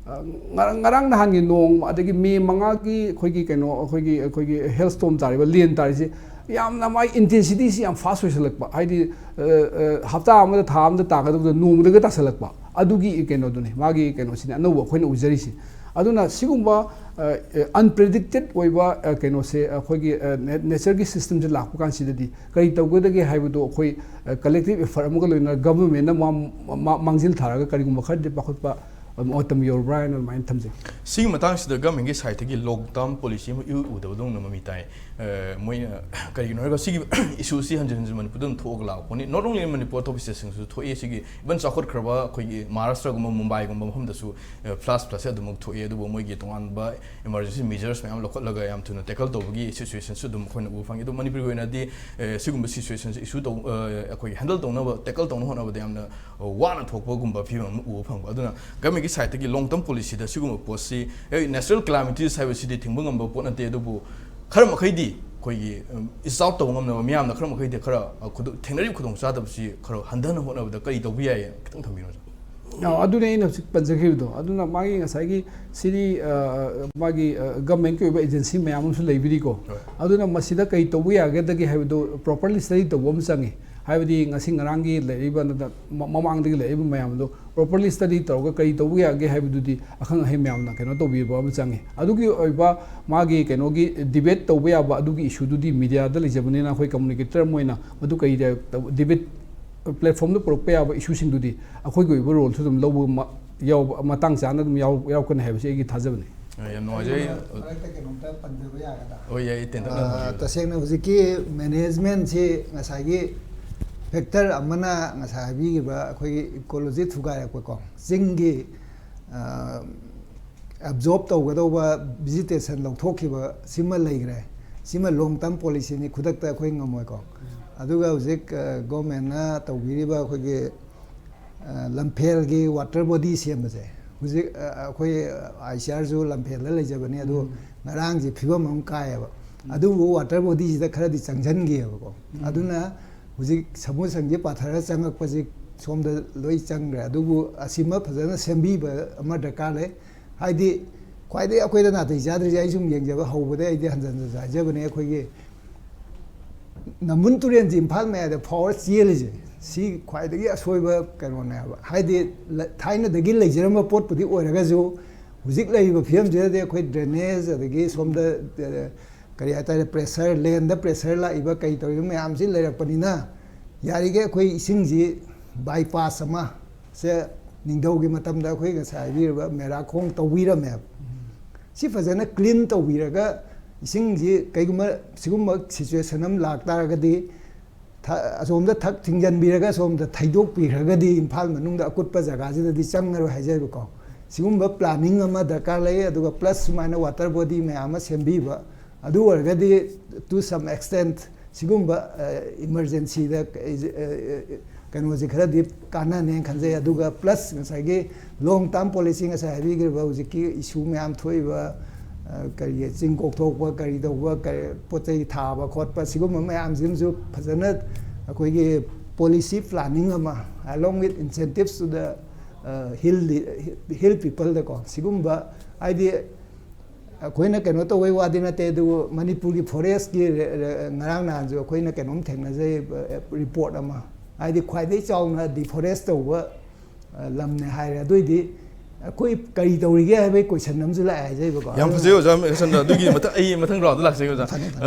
ꯑ, ꯉꯔꯥꯡ, ꯉꯔꯥꯡ ꯅꯍꯥꯟꯒꯤ ꯅꯣꯡ, ꯑꯗꯒꯤ May ꯃꯉꯥꯒꯤ ꯑꯩꯈꯣꯏꯒꯤ ꯀꯩꯅꯣ, ꯑꯩꯈꯣꯏꯒꯤ, ꯑꯩꯈꯣꯏꯒꯤ hailstorm ꯇꯥꯔꯤꯕ, ꯂꯦꯟ ꯇꯥꯔꯤꯁꯦ, ꯌꯥꯝꯅ ꯃꯥꯒꯤ intensityꯁꯤ ꯌꯥꯝ fast ꯑꯣꯏꯁꯜꯂꯛꯄ, ꯍꯥꯏꯗꯤ, ꯑ, ꯑ, ꯍꯞꯇꯥ ꯑꯃꯗ, ꯊꯥ ꯑꯃꯗ ꯇꯥꯒꯗꯕꯗꯣ ꯅꯣꯡꯃꯗꯒ ꯇꯥꯁꯜꯂꯛꯄ, ꯑꯗꯨꯒꯤ ꯀꯩꯅꯣꯗꯨꯅꯤ, ꯃꯥꯒꯤ ꯀꯩꯅꯣꯁꯤꯅꯤ ꯑꯅꯧꯕ ꯑꯩꯈꯣꯏꯅ ꯎꯖꯔꯤꯁꯦ꯫ ꯑꯗꯨꯅ ꯁꯤꯒꯨꯝꯕ, ꯑ, ꯑ, unpredicted ꯑꯣꯏꯕ, ꯑ, ꯀꯩꯅꯣꯁꯦ, ꯑꯩꯈꯣꯏꯒꯤ, ꯑ, ꯅꯦ-, natureꯒꯤ systemꯁꯦ ꯂꯥꯛꯄ ꯀꯥꯟꯁꯤꯗꯗꯤ ꯀꯔꯤ ꯇꯧꯒꯗꯒꯦ ꯍꯥꯏꯕꯗꯣ ꯑꯩꯈꯣꯏ, ꯑ, collective effort ꯑꯃꯒ ꯂꯣꯏꯅꯅ governmentꯅ ꯃꯥ-, ꯃꯥ-, ꯃꯥꯡꯖꯤꯜ ꯊꯥꯔꯒ ꯀꯔꯤꯒꯨꯝꯕ ꯈꯔꯗꯤ ꯄꯥꯈꯠꯄ ꯃꯇꯝ ꯌꯧꯔꯕ꯭ꯔꯥ ꯍꯥꯏꯅ ꯑꯗꯨꯃꯥꯏꯅ ꯊꯝꯖꯩ꯫ ꯁꯤꯒꯤ ꯃꯇꯥꯡꯁꯤꯗ governmentꯀꯤ sideꯇꯒꯤ long term policy ꯑꯃ ꯏꯎ ꯎꯗꯕꯗꯧꯅ ꯃꯃꯤ ꯇꯥꯏ꯫ ꯑ, ꯃꯣꯏꯅ ꯀꯔꯤꯒꯤꯅꯣ ꯍꯥꯏꯔꯒ ꯁꯤꯒꯤ issueꯁꯤ ꯍꯟꯖꯤꯟ ꯍꯟꯖꯤꯟ ꯃꯅꯤꯄꯨꯔꯗ ꯑꯗꯨꯝ ꯊꯣꯛꯑꯒ ꯂꯥꯛꯄꯅꯤ꯫ Not only ꯃꯅꯤꯄꯨꯔ, ꯑꯇꯣꯞꯄ stateꯁꯤꯡꯁꯨ ꯊꯣꯛꯏ꯫ ꯁꯤꯒꯤ even ꯆꯥꯎꯈꯠꯈ꯭ꯔꯕ ꯑꯩꯈꯣꯏꯒꯤ ꯃꯍꯥꯔꯥꯁꯇ꯭ꯔꯒꯨꯝꯕ, ꯃꯨꯝꯕꯥꯏꯒꯨꯝꯕ ꯃꯐꯝꯗꯁꯨ, ꯑ, flash floodꯁꯦ ꯑꯗꯨꯃꯛ ꯊꯣꯛꯏ꯫ ꯑꯗꯨꯕꯨ ꯃꯣꯏꯒꯤ ꯇꯣꯉꯥꯟꯕ emergency measures ꯃꯌꯥꯝ ꯂꯧꯈꯠꯂꯒ ꯌꯥꯝ ꯊꯨꯅ tackle ꯇꯧꯕꯒꯤ situationꯁꯨ ꯑꯗꯨꯝ ꯑꯩꯈꯣꯏꯅ ꯎꯕ ꯐꯪꯉꯤ꯫ ꯑꯗꯨ ꯃꯅꯤꯄꯨꯔꯒꯤ ꯑꯣꯏꯅꯗꯤ, ꯑ, ꯁꯤꯒꯨꯝꯕ situationꯁꯦ issue ꯇꯧ-, ꯑ, ꯑꯩꯈꯣꯏꯒꯤ handle ꯇꯧꯅꯕ, tackle ꯇꯧꯅꯕ ꯍꯣꯠꯅꯕꯗ ꯌꯥꯝꯅ ꯋꯥꯅ ꯊꯣꯛꯄꯒꯨꯝꯕ ꯐꯤꯕꯝ ꯑꯃ ꯎꯕ ꯐꯪꯕ꯫ ꯑꯗꯨꯅ governmentꯀꯤ sideꯇꯒꯤ long term policyꯗ ꯁꯤꯒꯨꯝꯕ ꯄꯣꯠꯁꯤ, ꯑꯦ, natural calamities ꯍꯥꯏꯕꯁꯤꯗꯤ ꯊꯤꯡꯕ ꯉꯝꯕ ꯄꯣꯠ ꯅꯠꯇꯦ, ꯑꯗꯨꯕꯨ ꯈꯔ ꯃꯈꯩꯗꯤ ꯑꯩꯈꯣꯏꯒꯤ, ꯎꯝ, ease out ꯇꯧꯕ ꯉꯝꯅꯕ, ꯃꯤꯌꯥꯝꯅ ꯈꯔ ꯃꯈꯩꯗꯤ ꯈꯔ, ꯑ, ꯈꯨꯗꯣ-, ꯊꯦꯡꯅꯔꯤꯕ ꯈꯨꯗꯣꯡꯆꯥꯗꯕꯁꯤ ꯈꯔ ꯍꯟꯊꯅ ꯍꯣꯠꯅꯕꯗ ꯀꯔꯤ ꯇꯧꯕ ꯌꯥꯏ? ꯈꯤꯇꯪ ꯊꯝꯕꯤꯌꯨꯅꯦ꯫ ꯑ, ꯑꯗꯨꯅꯦ ꯑꯩꯅ ꯍꯧꯖꯤꯛ ꯄꯟꯖꯈꯤꯕꯗꯣ꯫ ꯑꯗꯨꯅ ꯃꯥꯒꯤ ꯉꯁꯥꯏꯒꯤ ꯁꯤꯗꯤ, ꯑ, ꯃꯥꯒꯤ, ꯑ, ꯒꯃꯦꯟꯒꯤ ꯑꯣꯏꯕ ꯑꯦꯖꯦꯟꯁꯤ ꯃꯌꯥꯝ ꯑꯃꯁꯨ ꯂꯩꯕꯤꯔꯤꯀꯣ꯫ ꯑꯗꯨꯅ ꯃꯁꯤꯗ ꯀꯩ ꯇꯧꯕ ꯌꯥꯒꯗꯒꯦ ꯍꯥꯏꯕꯗꯨ ꯄ꯭ꯔꯣꯄꯔꯂꯤ ꯁ꯭ꯇꯗꯤ ꯇꯧꯕ ꯑꯃ ꯆꯪꯉꯤ꯫ ꯍꯥꯏꯕꯗꯤ ꯉꯁꯤ ꯉꯔꯥꯡꯒꯤ ꯂꯩꯔꯤꯕ ꯅꯠꯇ-, ꯃ-, ꯃꯃꯥꯡꯗꯒꯤ ꯂꯩꯔꯤꯕ ꯃꯌꯥꯝꯗꯣ ꯄ꯭ꯔꯣꯄꯔꯂꯤ ꯁ꯭ꯇꯗꯤ ꯇꯧꯔꯒ ꯀꯔꯤ ꯇꯧꯕ ꯌꯥꯒꯦ ꯍꯥꯏꯕꯗꯨꯗꯤ ꯑꯈꯪ ꯑꯍꯩ ꯃꯌꯥꯝꯅ ꯀꯩꯅꯣ ꯇꯧꯕꯤꯕ ꯑꯃ ꯆꯪꯉꯤ꯫ ꯑꯗꯨꯒꯤ ꯑꯣꯏꯕ ꯃꯥꯒꯤ ꯀꯩꯅꯣꯒꯤ ꯗꯤꯕꯦꯠ ꯇꯧꯕ ꯌꯥꯕ ꯑꯗꯨꯒꯤ ꯏꯁꯨꯗꯨꯗꯤ ꯃꯤꯗꯤꯌꯥꯗ ꯂꯩꯖꯕꯅꯤꯅ, ꯑꯩꯈꯣꯏ ꯀꯝꯃꯨꯅꯤꯀꯦꯇꯔ ꯑꯃ ꯑꯣꯏꯅ ꯃꯗꯨ ꯀꯩꯗ ꯗꯤꯕꯦꯠ ꯄ꯭ꯂꯦꯠꯐꯣꯝꯗ ꯄꯨꯔꯛꯄ ꯌꯥꯕ ꯏꯁꯨꯁꯤꯡꯗꯨꯗꯤ ꯑꯩꯈꯣꯏꯒꯤ ꯑꯣꯏꯕ ꯔꯣꯜꯁꯨ ꯑꯗꯨꯝ ꯂꯧꯕ ꯃ-, ꯌꯥꯎꯕ, ꯃꯇꯥꯡ ꯆꯥꯅ ꯑꯗꯨꯝ ꯌꯥꯎ-, ꯌꯥꯎꯔꯛꯀꯅꯤ ꯍꯥꯏꯕꯁꯤ ꯑꯩꯒꯤ ꯊꯥꯖꯕꯅꯤ꯫ ꯑ, ꯌꯥꯝ ꯅꯨꯡꯉꯥꯏꯖꯩ꯫ ꯃꯔꯛꯇ ꯀꯩꯅꯣꯝꯇ ꯄꯟꯖꯕ ꯌꯥꯒꯗ꯭ꯔꯥ? ꯍꯣꯏ, ꯌꯥꯏ, ꯇꯦꯟꯇꯛꯅ ꯑ, ꯍꯪꯕꯤꯌꯨ꯫ ꯇꯁꯦꯡꯅ ꯍꯧꯖꯤꯛꯀꯤ ꯃꯦꯅꯦꯖꯃꯦꯟꯁꯤ ꯉꯁꯥꯏꯒꯤ ꯐꯦꯛꯇꯔ ꯑꯃꯅ ꯉꯁꯥꯏ ꯍꯥꯏꯕꯤꯈꯤꯕ ꯑꯩꯈꯣꯏꯒꯤ ꯏꯀꯣꯂꯣꯖꯤ ꯊꯨꯒꯥꯏꯔꯛꯄꯀꯣ, ꯆꯤꯡꯒꯤ, ꯑ, ꯑꯦꯕꯖꯣꯔꯕ ꯇꯧꯒꯗꯧꯕ ꯚꯤꯖꯤꯇꯦꯁꯟ ꯂꯧꯊꯣꯛꯈꯤꯕ ꯁꯤꯃ ꯂꯩꯈ꯭ꯔꯦ꯫ ꯁꯤꯃ ꯂꯣꯡ ꯇꯔꯝ ꯄꯣꯂꯤꯁꯤꯅꯤ, ꯈꯨꯗꯛꯇ ꯑꯩꯈꯣꯏ ꯉꯝꯃꯣꯏꯀꯣ꯫ ꯑꯗꯨꯒ ꯍꯧꯖꯤꯛ, ꯑ, ꯒꯣꯔꯃꯦꯟꯅ ꯇꯧꯕꯤꯔꯤꯕ ꯑꯩꯈꯣꯏꯒꯤ, ꯑ, ꯂꯝꯐꯦꯜꯒꯤ ꯋꯥꯇꯔ ꯕꯣꯗꯤ ꯁꯦꯝꯕꯁꯦ, ꯍꯧꯖꯤꯛ, ꯑ, ꯑꯩꯈꯣꯏ ꯑꯥꯏ ꯁꯤ ꯑꯥꯔꯁꯨ ꯂꯝꯐꯦꯜꯗ ꯂꯩꯖꯕꯅꯤ, ꯑꯗꯨ ꯎꯝ꯫ ꯉꯔꯥꯡꯁꯦ ꯐꯤꯕꯝ ꯑꯃ ꯀꯥꯏꯌꯦꯕ꯫ ꯎꯝ꯫ ꯑꯗꯨꯕꯨ ꯋꯥꯇꯔ ꯕꯣꯗꯤꯁꯤꯗ ꯈꯔꯗꯤ ꯆꯪꯁꯤꯟꯈꯤꯑꯕꯀꯣ꯫ ꯎꯝ꯫ ꯑꯗꯨꯅ ꯍꯧꯖꯤꯛ ꯁꯃꯨ ꯁꯪꯁꯦ ꯄꯥꯊꯔ ꯆꯪꯉꯛꯄꯁꯤ ꯁꯣꯝꯗ ꯂꯣꯏ ꯆꯪꯈ꯭ꯔꯦ꯫ ꯑꯗꯨꯕꯨ ꯑꯁꯤꯃ ꯐꯖꯅ ꯁꯦꯝꯕꯤꯕ ꯑꯃ ꯗꯔꯀꯥꯔ ꯂꯩ꯫ ꯍꯥꯏꯗꯤ ꯈ꯭ꯋꯥꯏꯗꯒꯤ ꯑꯩꯈꯣꯏꯗ ꯅꯥꯇꯩ ꯆꯥꯗ꯭ꯔꯤꯁꯦ, ꯑꯩ ꯁꯨꯝ ꯌꯦꯡꯖꯕ ꯍꯧꯕꯗꯩ ꯑꯩꯗꯤ ꯍꯟꯖꯟ ꯍꯟꯖꯟ ꯍꯥꯏꯖꯕꯅꯦ, ꯑꯩꯈꯣꯏꯒꯤ ꯅꯝꯕꯨꯜ ꯇꯨꯔꯦꯜꯁꯤ ꯏꯝꯐꯥꯜ ꯃꯌꯥꯏꯗ ꯐꯥꯎꯔ ꯆꯦꯜꯂꯤꯁꯦ, ꯁꯤ ꯈ꯭ꯋꯥꯏꯗꯒꯤ ꯑꯁꯣꯏꯕ ꯀꯩꯅꯣꯅꯦꯕ꯫ ꯍꯥꯏꯗꯤ ꯂ-, ꯊꯥꯏꯅꯗꯒꯤ ꯂꯩꯖꯔꯝꯕ ꯄꯣꯠꯄꯨꯗꯤ ꯑꯣꯏꯔꯒꯁꯨ, ꯍꯧꯖꯤꯛ ꯂꯩꯔꯤꯕ ꯐꯤꯕꯝꯁꯤꯗꯗꯤ ꯑꯩꯈꯣꯏ ꯗ꯭ꯔꯦꯅꯦꯖ, ꯑꯗꯒꯤ ꯁꯣꯝꯗ, ꯑ, ꯀꯔꯤ ꯍꯥꯏꯇꯥꯔꯦ, ꯄ꯭ꯔꯦꯁꯔ, ꯂꯦꯟꯗ ꯄ꯭ꯔꯦꯁꯔ ꯂꯥꯛꯏꯕ ꯀꯔꯤ ꯇꯧꯔꯤꯕ ꯃꯌꯥꯝꯁꯤ ꯂꯩꯔꯛꯄꯅꯤꯅ, ꯌꯥꯔꯤꯈꯩ ꯑꯩꯈꯣꯏ ꯏꯁꯤꯡꯁꯤ ꯕꯥꯏꯄꯥꯁ ꯑꯃ ꯁꯦ ꯅꯤꯡꯊꯧꯒꯤ ꯃꯇꯝꯗ ꯑꯩꯈꯣꯏ ꯉꯁꯥꯏ ꯍꯥꯏꯕꯤꯔꯤꯕ ꯃꯦꯔꯥꯈꯣꯡ ꯇꯧꯕꯤꯔꯝꯃꯦꯕ꯫ ꯁꯤ ꯐꯖꯅ ꯀ꯭ꯂꯤꯟ ꯇꯧꯕꯤꯔꯒ, ꯏꯁꯤꯡꯁꯤ ꯀꯩꯒꯨꯝꯕ ꯁꯤꯒꯨꯝꯕ ꯁꯤꯆꯨꯋꯦꯁꯟ ꯑꯃ ꯂꯥꯛꯇꯥꯔꯒꯗꯤ, ꯊ-, ꯑꯁꯣꯝꯗ ꯊꯛ ꯊꯤꯡꯖꯤꯟꯕꯤꯔꯒ ꯑꯁꯣꯝꯗ ꯊꯩꯗꯣꯛꯄꯤꯈ꯭ꯔꯒꯗꯤ, ꯏꯝꯐꯥꯜ ꯃꯅꯨꯡꯗ ꯑꯀꯨꯠꯄ ꯖꯒꯥꯁꯤꯗꯗꯤ ꯆꯪꯉꯔꯣꯏ ꯍꯥꯏꯖꯔꯤꯕꯀꯣ꯫ ꯁꯤꯒꯨꯝꯕ ꯄ꯭ꯂꯥꯅꯤꯡ ꯑꯃ ꯗꯔꯀꯥꯔ ꯂꯩ꯫ ꯑꯗꯨꯒ ꯄ꯭ꯂꯁ ꯁꯨꯃꯥꯏꯅ ꯋꯥꯇꯔ ꯕꯣꯗꯤ ꯃꯌꯥꯝ ꯑꯃ ꯁꯦꯝꯕꯤꯕ, ꯑꯗꯨ ꯑꯣꯏꯔꯒꯗꯤ, to some extent, ꯁꯤꯒꯨꯝꯕ, ꯑ, ꯏꯃꯔꯖꯦꯟꯁꯤꯗ, ꯑ, ꯑ, ꯀꯩꯅꯣꯁꯦ ꯈꯔꯗꯤ ꯀꯥꯟꯅꯅꯦꯅ ꯈꯟꯖꯩ꯫ ꯑꯗꯨꯒ ꯄ꯭ꯂꯁ ꯉꯁꯥꯏꯒꯤ ꯂꯣꯡ ꯇꯥꯔꯝ ꯄꯣꯂꯤꯁꯤ, ꯉꯁꯥꯏ ꯍꯥꯏꯕꯤꯈ꯭ꯔꯤꯕ ꯍꯧꯖꯤꯛꯀꯤ ꯏꯁꯨ ꯃꯌꯥꯝ ꯊꯣꯛꯏꯕ, ꯑ, ꯀꯔꯤꯒꯤ ꯆꯤꯡ ꯀꯣꯛꯊꯣꯛꯄ, ꯀꯔꯤ ꯇꯧꯕ, ꯀꯔꯤ ꯄꯣꯠ ꯆꯩ ꯊꯥꯕ ꯈꯣꯠꯄ, ꯁꯤꯒꯨꯝꯕ ꯃꯌꯥꯝꯁꯤꯃꯁꯨ ꯐꯖꯅ ꯑꯩꯈꯣꯏꯒꯤ ꯄꯣꯂꯤꯁꯤ ꯄ꯭ꯂꯥꯅꯤꯡ ꯑꯃ, along with incentives to the hill hill ꯄꯤꯄꯜꯗꯀꯣ ꯁꯤꯒꯨꯝꯕ, ꯍꯥꯏꯗꯤ ꯑꯩꯈꯣꯏꯅ ꯀꯩꯅꯣ ꯇꯧꯕꯩ ꯋꯥꯗꯤ ꯅꯠꯇꯦ, ꯑꯗꯨꯕꯨ ꯃꯅꯤꯄꯨꯔꯒꯤ ꯐꯣꯔꯦꯁꯀꯤ ꯉꯔꯥꯡ ꯅꯍꯥꯟꯁꯨ ꯑꯩꯈꯣꯏꯅ ꯀꯩꯅꯣꯝ ꯊꯦꯡꯅꯖꯩ, ꯔꯤꯄꯣꯔꯠ ꯑꯃ, ꯍꯥꯏꯗꯤ ꯈ꯭ꯋꯥꯏꯗꯒꯤ ꯆꯥꯎꯅ ꯗꯤꯐꯣꯔꯦꯁ ꯇꯧꯕ ꯂꯝꯅꯦ ꯍꯥꯏꯔꯦ꯫ ꯑꯗꯨꯑꯣꯏꯗꯤ ꯑꯩꯈꯣꯏ ꯀꯔꯤ ꯇꯧꯔꯤꯒꯦ ꯍꯥꯏꯕꯒꯤ ꯀꯣꯏꯁꯟ ꯑꯃꯁꯨ ꯂꯥꯛꯑꯦ ꯍꯥꯏꯖꯩꯕꯀꯣ꯫ ꯌꯥꯝ ꯐꯖꯩ ꯑꯣꯖꯥ ꯁꯟꯗ꯫ ꯑꯗꯨꯒꯤ ꯃꯊꯪ ꯑꯩ ꯃꯊꯪ ꯔꯥꯎꯟꯗ ꯂꯥꯛꯆꯒꯦ ꯑꯣꯖꯥ꯫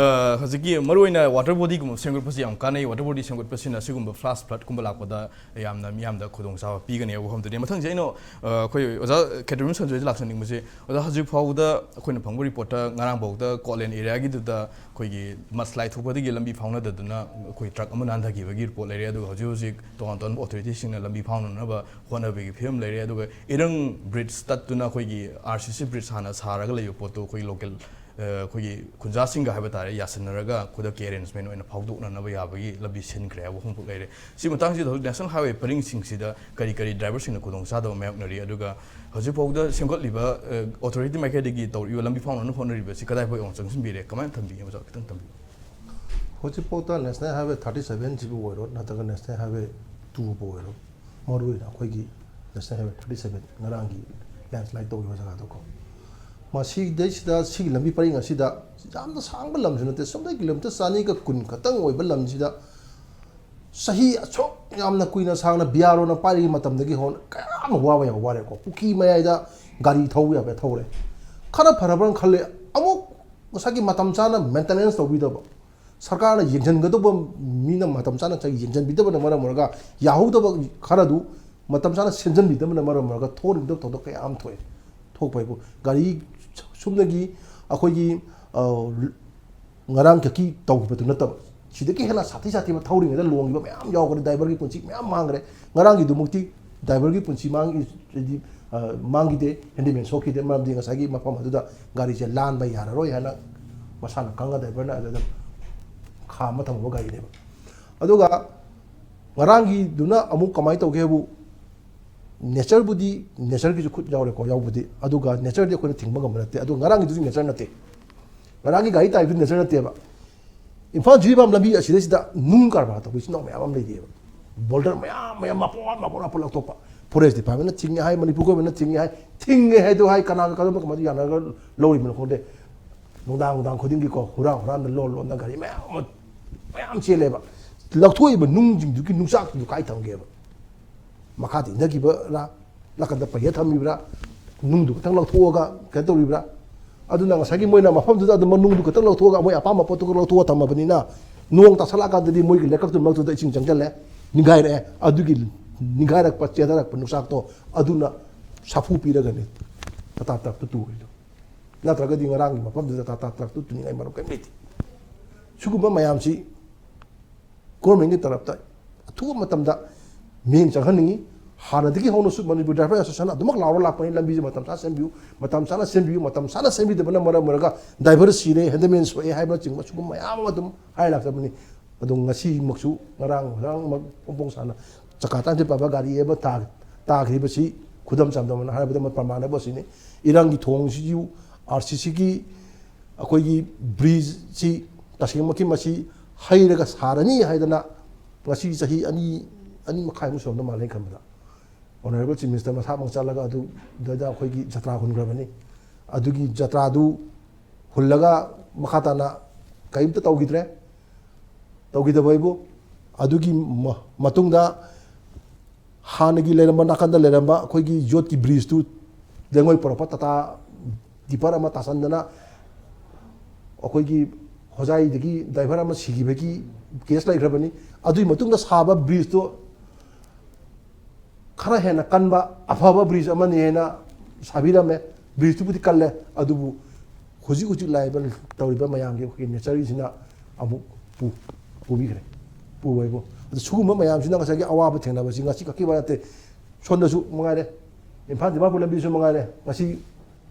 ꯍꯧꯖꯤꯛꯀꯤ ꯃꯔꯨꯑꯣꯏꯅ ꯋꯥꯇꯔ ꯕꯣꯗꯤꯒꯨꯝꯕ ꯁꯦꯝꯒꯠꯄꯁꯤ ꯌꯥꯝ ꯀꯥꯟꯅꯩ꯫ ꯋꯥꯇꯔ ꯕꯣꯗꯤ ꯁꯦꯝꯒꯠꯄꯁꯤꯅ ꯑꯁꯤꯒꯨꯝꯕ ꯐ꯭ꯂꯥꯁ ꯐ꯭ꯂꯠꯀꯨꯝꯕ ꯂꯥꯛꯄꯗ ꯌꯥꯝꯅ ꯃꯤꯌꯥꯝꯗ ꯈꯨꯗꯣꯡꯆꯥꯕ ꯄꯤꯒꯅꯤ ꯍꯥꯏꯕ ꯋꯥꯐꯝꯗꯨꯅꯤ꯫ ꯃꯊꯪꯁꯦ ꯑꯩꯅ ꯑꯩꯈꯣꯏ ꯑꯣꯖꯥ ꯀꯦꯇꯔꯤꯟ ꯁꯟꯖꯣꯏꯗ ꯂꯥꯛꯆꯅꯤꯡꯕꯁꯦ, ꯑꯣꯖꯥ, ꯍꯧꯖꯤꯛ ꯐꯥꯎꯕꯗ ꯑꯩꯈꯣꯏꯅ ꯐꯪꯕ ꯔꯤꯄꯣꯔꯠꯇ ꯉꯔꯥꯡ ꯐꯥꯎꯗ ꯀꯣꯠꯂꯦꯟ ꯑꯦꯔꯤꯌꯥꯒꯤꯗꯨꯗ ꯑꯩꯈꯣꯏꯒꯤ ꯃꯁꯂꯥꯏ ꯊꯣꯛꯄꯗꯒꯤ ꯂꯝꯕꯤ ꯐꯥꯎꯅꯗꯗꯨꯅ ꯑꯩꯈꯣꯏ ꯇ꯭ꯔꯛ ꯑꯃ ꯅꯥꯟꯊꯈꯤꯕꯒꯤ ꯔꯤꯄꯣꯔꯠ ꯂꯩꯔꯦ꯫ ꯑꯗꯨꯒ ꯍꯧꯖꯤꯛ ꯍꯧꯖꯤꯛ ꯇꯣꯉꯥꯟ ꯇꯣꯉꯥꯟꯕ ꯑꯣꯊꯣꯔꯤꯇꯤꯁꯤꯡꯅ ꯂꯝꯕꯤ ꯐꯥꯎꯅꯅꯕ ꯍꯣꯠꯅꯕꯒꯤ ꯐꯤꯕꯝ ꯂꯩꯔꯦ꯫ ꯑꯗꯨꯒ ꯏꯔꯪ ꯕ꯭ꯔꯤꯖ ꯇꯠꯇꯨꯅ ꯑꯩꯈꯣꯏꯒꯤ ꯑꯥꯔ ꯁꯤ ꯁꯤ ꯕ꯭ꯔꯤꯖ ꯍꯥꯟꯅ ꯁꯥꯔꯒ ꯂꯩꯕ ꯄꯣꯠꯇꯨ ꯑꯩꯈꯣꯏꯒꯤ ꯂꯣꯀꯦꯜ ꯑꯩꯈꯣꯏꯒꯤ ꯈꯨꯟꯖꯥꯁꯤꯡꯒ ꯍꯥꯏꯕ ꯇꯥꯔꯦ, ꯌꯥꯁꯤꯟꯅꯔꯒ ꯈꯨꯗꯛꯀꯤ ꯑꯦꯔꯦꯟꯖꯃꯦꯟ ꯑꯣꯏꯅ ꯐꯥꯎꯗꯣꯛꯅꯅꯕ ꯌꯥꯕꯒꯤ ꯂꯝꯕꯤ ꯁꯤꯟꯈ꯭ꯔꯦ ꯍꯥꯏꯕ ꯋꯥꯐꯝꯈꯛ ꯂꯩꯔꯦ꯫ ꯁꯤ ꯃꯇꯥꯡꯁꯤꯗ ꯍꯧꯖꯤꯛ ꯅꯦꯁꯅꯦꯜ ꯍꯥꯏꯋꯦ ꯄꯔꯤꯡꯁꯤꯡꯁꯤꯗ ꯀꯔꯤ ꯀꯔꯤ ꯗ꯭ꯔꯥꯏꯚꯔꯁꯤꯡꯅ ꯈꯨꯗꯣꯡꯆꯥꯗꯕ ꯃꯥꯌꯣꯛꯅꯔꯤ, ꯑꯗꯨꯒ ꯍꯧꯖꯤꯛꯐꯥꯎꯗ ꯁꯦꯝꯒꯠꯂꯤꯕ ꯑꯣꯊꯣꯔꯤꯇꯤ ꯃꯥꯏꯀꯩꯗꯒꯤ ꯇꯧꯔꯤꯕ ꯂꯝꯕꯤ ꯐꯥꯎꯅꯅꯕ ꯍꯣꯠꯅꯔꯤꯕꯁꯤ ꯀꯗꯥꯏꯐꯥꯎ ꯌꯧꯅ ꯆꯪꯁꯤꯟꯕꯤꯔꯦ, ꯀꯃꯥꯏꯅ ꯊꯝꯕꯤꯒꯦ ꯑꯣꯖꯥ? ꯈꯤꯇꯪ ꯊꯝꯕꯤꯌꯨ꯫ ꯍꯧꯖꯤꯛꯐꯥꯎꯗ ꯅꯦꯁꯅꯦꯜ ꯍꯥꯏꯋꯦ ꯊꯥꯔꯇꯤ ꯁꯕꯦꯟꯁꯤꯕꯨ ꯑꯣꯏꯔꯣ, ꯅꯠꯇ꯭ꯔꯒ ꯅꯦꯁꯅꯦꯜ ꯍꯥꯏꯋꯦ ꯇꯨꯕꯨ ꯑꯣꯏꯔꯣ, ꯃꯔꯨꯑꯣꯏꯅ ꯑꯩꯈꯣꯏꯒꯤ ꯅꯦꯁꯅꯦꯜ ꯍꯥꯏꯋꯦ ꯊꯥꯔꯇꯤ ꯁꯕꯦꯟ ꯉꯔꯥꯡꯒꯤ ꯂꯦꯟꯁꯂꯥꯏꯠ ꯇꯧꯈꯤꯕ ꯖꯒꯥꯗꯣꯀꯣ, ꯃꯁꯤꯗꯩꯁꯤꯗ ꯁꯤꯒꯤ ꯂꯝꯕꯤ ꯄꯔꯤꯡ ꯑꯁꯤꯗ ꯌꯥꯝꯅ ꯁꯥꯡꯕ ꯂꯝꯁꯨ ꯅꯠꯇꯦ, ꯁꯣꯝꯗꯒꯤ ꯀꯤꯂꯣꯃꯤꯇꯔ ꯆꯅꯤꯒ ꯀꯨꯟ ꯈꯛꯇꯪ ꯑꯣꯏꯕ ꯂꯝꯁꯤꯗ ꯆꯍꯤ ꯑꯁꯨꯛ ꯌꯥꯝꯅ ꯀꯨꯏꯅ ꯁꯥꯡꯅ ꯕꯤ ꯑꯥꯔ ꯑꯣꯅ ꯄꯥꯏꯔꯤꯉꯩ ꯃꯇꯝꯗꯒꯤ ꯍꯧꯅ ꯀꯌꯥꯝ ꯋꯥꯕ ꯌꯥꯕ ꯋꯥꯔꯦꯀꯣ꯫ ꯄꯨꯈ꯭ꯔꯤ ꯃꯌꯥꯏꯗ ꯒꯥꯔꯤ ꯊꯧꯕ ꯌꯥꯕ ꯊꯧꯔꯦ꯫ ꯈꯔ ꯐꯔꯕ꯭ꯔꯅ ꯈꯜꯂꯦ, ꯑꯃꯨꯛ ꯉꯁꯥꯏꯒꯤ ꯃꯇꯝ ꯆꯥꯅ ꯃꯦꯟꯇꯦꯅꯦꯟꯁ ꯇꯧꯕꯤꯗꯕ, ꯁꯔꯀꯥꯔꯅ ꯌꯦꯡꯁꯤꯟꯒꯗꯧꯕ ꯃꯤꯅ ꯃꯇꯝ ꯆꯥꯅ ꯌꯦꯡꯁꯤꯟꯕꯤꯗꯕꯅ ꯃꯔꯝ ꯑꯣꯏꯔꯒ, ꯌꯥꯍꯧꯗꯕ ꯈꯔꯗꯨ ꯃꯇꯝ ꯆꯥꯅ ꯁꯦꯝꯖꯤꯟꯕꯤꯗꯕꯅ ꯃꯔꯝ ꯑꯣꯏꯔꯒ ꯊꯣꯛꯍꯟꯅꯤꯡꯗꯕ ꯊꯧꯗꯣꯛ ꯀꯌꯥ ꯑꯃ ꯊꯣꯛꯑꯦ꯫ ꯊꯣꯛꯄ ꯍꯥꯏꯕꯨ ꯒꯥꯔꯤ ꯁꯨꯞꯅꯒꯤ ꯑꯩꯈꯣꯏꯒꯤ ꯉꯔꯥꯡ ꯈꯛꯀꯤ ꯇꯧꯈꯤꯕꯗꯨ ꯅꯠꯇꯕ, ꯁꯤꯗꯒꯤ ꯍꯦꯟꯅ ꯁꯥꯊꯤ ꯁꯥꯊꯤꯕ ꯊꯧꯔꯤꯉꯩꯗ ꯂꯣꯡꯈꯤꯕ ꯃꯌꯥꯝ ꯌꯥꯎꯈ꯭ꯔꯦ꯫ ꯗ꯭ꯔꯥꯏꯚꯔꯒꯤ ꯄꯨꯟꯁꯤ ꯃꯌꯥꯝ ꯃꯥꯡꯈ꯭ꯔꯦ꯫ ꯉꯔꯥꯡꯒꯤꯗꯨꯃꯛꯇꯤ ꯗ꯭ꯔꯥꯏꯚꯔꯒꯤ ꯄꯨꯟꯁꯤ ꯃꯥꯡꯈꯤ, ꯍꯥꯏꯗꯤ, ꯃꯥꯡꯈꯤꯗꯦ, ꯍꯦꯟꯗꯤꯃꯦꯟ ꯁꯣꯛꯈꯤꯗꯦ꯫ ꯃꯔꯝꯗꯤ ꯉꯁꯥꯏꯒꯤ ꯃꯐꯝ ꯑꯗꯨꯗ ꯒꯥꯔꯤꯁꯦ ꯂꯥꯟꯕ ꯌꯥꯔꯔꯣꯏ ꯍꯥꯏꯅ ꯃꯁꯥꯅ ꯈꯪꯉ ꯗ꯭ꯔꯥꯏꯚꯔꯅ ꯑꯗꯨꯗ ꯈꯥꯝꯃ ꯊꯝꯃꯕ ꯒꯥꯔꯤꯅꯦꯕ꯫ ꯑꯗꯨꯒ ꯉꯔꯥꯡꯒꯤꯗꯨꯅ ꯑꯃꯨꯛ ꯀꯃꯥꯏꯅ ꯇꯧꯒꯦ ꯍꯥꯏꯕꯨ, ꯅꯦꯆꯔꯕꯨꯗꯤ, ꯅꯦꯆꯔꯒꯤꯁꯨ ꯈꯨꯠ ꯌꯥꯎꯔꯦꯀꯣ, ꯌꯥꯎꯕꯗꯤ, ꯑꯗꯨꯒ ꯅꯦꯆꯔꯗꯤ ꯑꯩꯈꯣꯏꯅ ꯊꯤꯡꯕ ꯉꯝꯕ ꯅꯠꯇꯦ꯫ ꯑꯗꯨꯒ ꯉꯔꯥꯡꯒꯤꯗꯨꯗꯤ ꯅꯦꯆꯔ ꯅꯠꯇꯦ꯫ ꯉꯔꯥꯡꯒꯤ ꯒꯥꯔꯤ ꯇꯥꯔꯤꯕꯗꯨ ꯅꯦꯆꯔ ꯅꯠꯇꯦꯕ꯫ ꯏꯝꯐꯥꯜ ꯖꯤꯔꯤꯕꯥꯝ ꯂꯝꯕꯤ ꯑꯁꯤꯗꯩꯁꯤꯗ ꯅꯨꯡ ꯀꯔꯕꯥꯔ ꯇꯧꯕ ꯏꯆꯤꯟ ꯏꯅꯥꯎ ꯃꯌꯥꯝ ꯑꯃ ꯂꯩꯔꯤꯑꯕ꯫ ꯕꯣꯜꯗꯔ ꯃꯌꯥꯝ ꯃꯌꯥꯝ ꯃꯄꯣꯠ ꯃꯄꯣꯠ ꯃꯄꯣꯠ ꯂꯧꯊꯣꯛꯄ꯫ ꯐꯣꯔꯦꯁ ꯗꯤꯄꯥꯔꯠꯃꯦꯟꯅ ꯊꯤꯡꯉꯦ ꯍꯥꯏ, ꯃꯅꯤꯄꯨꯔ ꯒꯣꯔꯃꯦꯟꯅ ꯊꯤꯡꯉꯦ ꯍꯥꯏ꯫ ꯊꯤꯡꯉꯦ ꯍꯥꯏꯗꯣ ꯍꯥꯏ, ꯀꯅꯥꯒ ꯀꯔꯝꯕ ꯀꯃꯥꯏꯅ ꯌꯥꯅꯔꯒ ꯂꯧꯔꯤꯕꯅꯣ ꯈꯪꯗꯦ꯫ ꯅꯨꯡꯗꯥꯡ ꯅꯨꯡꯗꯥꯡ ꯈꯨꯗꯤꯡꯒꯤꯀꯣ, ꯍꯨꯔꯥꯟ ꯍꯨꯔꯥꯟꯗ ꯂꯣꯟ ꯂꯣꯟꯗ ꯒꯥꯔꯤ ꯃꯌꯥꯝ ꯑꯃ, ꯃꯌꯥꯝ ꯆꯦꯜꯂꯦꯕ꯫ ꯂꯧꯊꯣꯛꯏꯕ ꯅꯨꯡꯁꯤꯡꯗꯨꯒꯤ ꯅꯨꯡꯆꯥꯛꯇꯨ ꯀꯥꯏ ꯊꯝꯒꯦꯕ? ꯃꯈꯥꯗ ꯏꯟꯊꯈꯤꯕ꯭ꯔꯥ, ꯅꯥꯀꯟꯗ ꯄꯩꯔ ꯊꯝꯃꯤꯕ꯭ꯔꯥ, ꯅꯨꯡꯗꯨ ꯈꯛꯇꯪ ꯂꯧꯊꯣꯛꯑꯒ ꯀꯩꯅꯣ ꯇꯧꯔꯤꯕ꯭ꯔꯥ? ꯑꯗꯨꯅ ꯉꯁꯥꯏꯒꯤ ꯃꯣꯏꯅ ꯃꯐꯝꯗꯨꯗ ꯑꯗꯨꯝ ꯅꯨꯡꯗꯨ ꯈꯛꯇꯪ ꯂꯧꯊꯣꯛꯑꯒ, ꯃꯣꯏ ꯑꯄꯥꯝꯕ ꯄꯣꯠꯇꯨ ꯈꯛ ꯂꯧꯊꯣꯛꯑ ꯊꯝꯃꯕꯅꯤꯅ, ꯅꯣꯡ ꯇꯥꯁꯜꯂꯛꯑꯀꯥꯟꯗꯗꯤ ꯃꯣꯏꯒꯤ ꯂꯩꯀꯛꯇꯨ ꯃꯔꯛꯇꯨꯗ ꯏꯁꯤꯡ ꯆꯪꯁꯤꯜꯂꯦ, ꯅꯤꯡꯒꯥꯏꯔꯛꯑꯦ꯫ ꯑꯗꯨꯒꯤ ꯅꯤꯡꯒꯥꯏꯔꯛꯄ, ꯆꯦꯟꯊꯔꯛꯄ ꯅꯨꯡꯆꯥꯛꯇꯣ ꯑꯗꯨꯅ ꯁꯥꯐꯨ ꯄꯤꯔꯒꯅꯤ ꯇꯥꯇꯥ ꯇ꯭ꯔꯛꯇꯨ ꯇꯨꯔꯤꯗꯣ꯫ ꯅꯠꯇ꯭ꯔꯒꯗꯤ ꯉꯔꯥꯡꯒꯤ ꯃꯐꯝꯗꯨꯗ ꯇꯥꯇꯥ ꯇ꯭ꯔꯛꯇꯨ ꯇꯨꯅꯤꯡꯉꯥꯏ ꯃꯔꯝ ꯀꯔꯤꯝ ꯂꯩꯇꯦ꯫ ꯁꯤꯒꯨꯝꯕ ꯃꯌꯥꯝꯁꯤ ꯒꯣꯔꯃꯦꯟꯒꯤ ꯇꯔꯞꯇ ꯑꯊꯨꯕ ꯃꯇꯝꯗ ꯃꯤꯠꯌꯦꯡ ꯆꯪꯍꯟꯅꯤꯡꯉꯤ꯫ ꯍꯥꯟꯅꯗꯒꯤ ꯍꯧꯅꯁꯨ ꯃꯅꯤꯄꯨꯔ ꯗ꯭ꯔꯥꯏꯚꯔ ꯑꯦꯁꯣꯁꯤꯌꯦꯁꯟ ꯑꯗꯨꯃꯛ ꯂꯥꯎꯔ ꯂꯥꯛꯄꯅꯤ, ꯂꯝꯕꯤꯁꯦ ꯃꯇꯝ ꯆꯥꯅ ꯁꯦꯝꯕꯤꯌꯨ, ꯃꯇꯝ ꯆꯥꯅ ꯁꯦꯝꯕꯤꯌꯨ, ꯃꯇꯝ ꯆꯥꯅ ꯁꯦꯝꯕꯤꯗꯕꯅ ꯃꯔꯝ ꯑꯣꯏꯔꯒ ꯗ꯭ꯔꯥꯏꯚꯔ ꯁꯤꯔꯦ, ꯍꯦꯟꯗꯃꯦꯟ ꯁꯣꯛꯑꯦ ꯍꯥꯏꯕꯅꯆꯤꯡꯕ ꯁꯤꯒꯨꯝꯕ ꯃꯌꯥꯝ ꯑꯃ ꯑꯗꯨꯝ ꯍꯥꯏ ꯂꯥꯛꯆꯕꯅꯤ꯫ ꯑꯗꯣ ꯉꯁꯤꯃꯛꯁꯨ, ꯉꯔꯥꯡ, ꯉꯔꯥꯡꯃꯛ ꯐꯣꯡ ꯐꯣꯡ ꯁꯥꯅ ꯆꯀꯥ ꯇꯔꯥꯅꯤꯊꯣꯏ ꯄꯥꯟꯕ ꯒꯥꯔꯤ ꯑꯃ ꯇꯥ-, ꯇꯥꯈ꯭ꯔꯤꯕꯁꯤ ꯈꯨꯗꯝ ꯆꯥꯡꯗꯝꯅ ꯍꯥꯏꯔꯕꯗ ꯃ-, ꯄ꯭ꯔꯃꯥꯟ ꯑꯃ ꯑꯁꯤꯅꯤ꯫ ꯏꯔꯥꯡꯒꯤ ꯊꯣꯡꯁꯤꯁꯨ, ꯑꯥꯔ ꯁꯤ ꯁꯤꯒꯤ ꯑꯩꯈꯣꯏꯒꯤ ꯕ꯭ꯔꯤꯖꯁꯤ ꯇꯁꯦꯡꯃꯛꯀꯤ ꯃꯁꯤ ꯍꯩꯔꯒ ꯁꯥꯔꯅꯤ ꯍꯥꯏꯗꯅ ꯉꯁꯤ ꯆꯍꯤ ꯑꯅꯤ, ꯑꯅꯤ ꯃꯈꯥꯏꯃꯨꯛ ꯁꯨꯔꯝꯗꯧ ꯃꯥꯜꯂꯦ ꯑꯩꯅ ꯈꯟꯕꯗ꯫ ꯑꯣꯅꯔꯦꯕꯜ ꯆꯤꯐ ꯃꯤꯅꯤꯁꯇꯔ ꯃꯁꯥꯃꯛ ꯆꯠꯂꯒ ꯑꯗꯨꯗ ꯑꯩꯈꯣꯏꯒꯤ ꯖꯇ꯭ꯔꯥ ꯍꯨꯟꯈ꯭ꯔꯕꯅꯤ꯫ ꯑꯗꯨꯒꯤ ꯖꯇ꯭ꯔꯥꯗꯨ ꯍꯨꯜꯂꯒ ꯃꯈꯥ ꯇꯥꯅ ꯀꯔꯤꯝꯇ ꯇꯧꯈꯤꯗ꯭ꯔꯦ꯫ ꯇꯧꯈꯤꯗꯕ ꯍꯥꯏꯕꯨ, ꯑꯗꯨꯒꯤ ꯃ-, ꯃꯇꯨꯡꯗ ꯍꯥꯟꯅꯒꯤ ꯂꯩꯔꯝꯕ, ꯅꯥꯀꯟꯗ ꯂꯩꯔꯝꯕ ꯑꯩꯈꯣꯏꯒꯤ ꯌꯣꯠꯀꯤ ꯕ꯭ꯔꯤꯖꯇꯨ ꯂꯩꯉꯣꯏ ꯄꯨꯔꯛꯄ ꯇꯥꯇꯥ ꯗꯤꯄꯔ ꯑꯃ ꯇꯥꯁꯟꯗꯅ ꯑꯩꯈꯣꯏꯒꯤ ꯍꯣꯖꯥꯏꯗꯒꯤ ꯗ꯭ꯔꯥꯏꯚꯔ ꯑꯃ ꯁꯤꯈꯤꯕꯒꯤ ꯀꯦꯁ ꯂꯩꯈ꯭ꯔꯕꯅꯤ꯫ ꯑꯗꯨꯒꯤ ꯃꯇꯨꯡꯗ ꯁꯥꯕ ꯕ꯭ꯔꯤꯖꯇꯨ ꯈꯔ ꯍꯦꯟꯅ ꯀꯟꯕ ꯑꯐꯕ ꯕ꯭ꯔꯤꯖ ꯑꯃꯅꯤ ꯍꯥꯏꯅ ꯁꯥꯕꯤꯔꯝꯃꯦ꯫ ꯕ꯭ꯔꯤꯖꯇꯨꯕꯨꯗꯤ ꯀꯜꯂꯦ, ꯑꯗꯨꯕꯨ ꯍꯧꯖꯤꯛ ꯍꯧꯖꯤꯛ ꯂꯥꯛꯏꯕ, ꯇꯧꯔꯤꯕ ꯃꯌꯥꯝꯒꯤ ꯑꯩꯈꯣꯏꯒꯤ ꯅꯦꯆꯔꯒꯤꯁꯤꯅ ꯑꯃꯨꯛ ꯄꯨ-, ꯄꯨꯕꯤꯈ꯭ꯔꯦ, ꯄꯨꯕ ꯍꯥꯏꯕꯨ꯫ ꯑꯗꯨ ꯁꯤꯒꯨꯝꯕ ꯃꯌꯥꯝꯁꯤꯅ ꯉꯁꯥꯏꯒꯤ ꯑꯋꯥꯕ ꯊꯦꯡꯅꯕꯁꯤ ꯉꯁꯤ ꯈꯛꯀꯤ ꯋꯥ ꯅꯠꯇꯦ꯫ ꯁꯣꯝꯗꯁꯨ ꯃꯉꯥꯏꯔꯦ, ꯏꯝꯐꯥꯜ ꯗꯤꯃꯥꯄꯨꯔ ꯂꯝꯕꯤꯁꯨ ꯃꯉꯥꯏꯔꯦ, ꯉꯁꯤ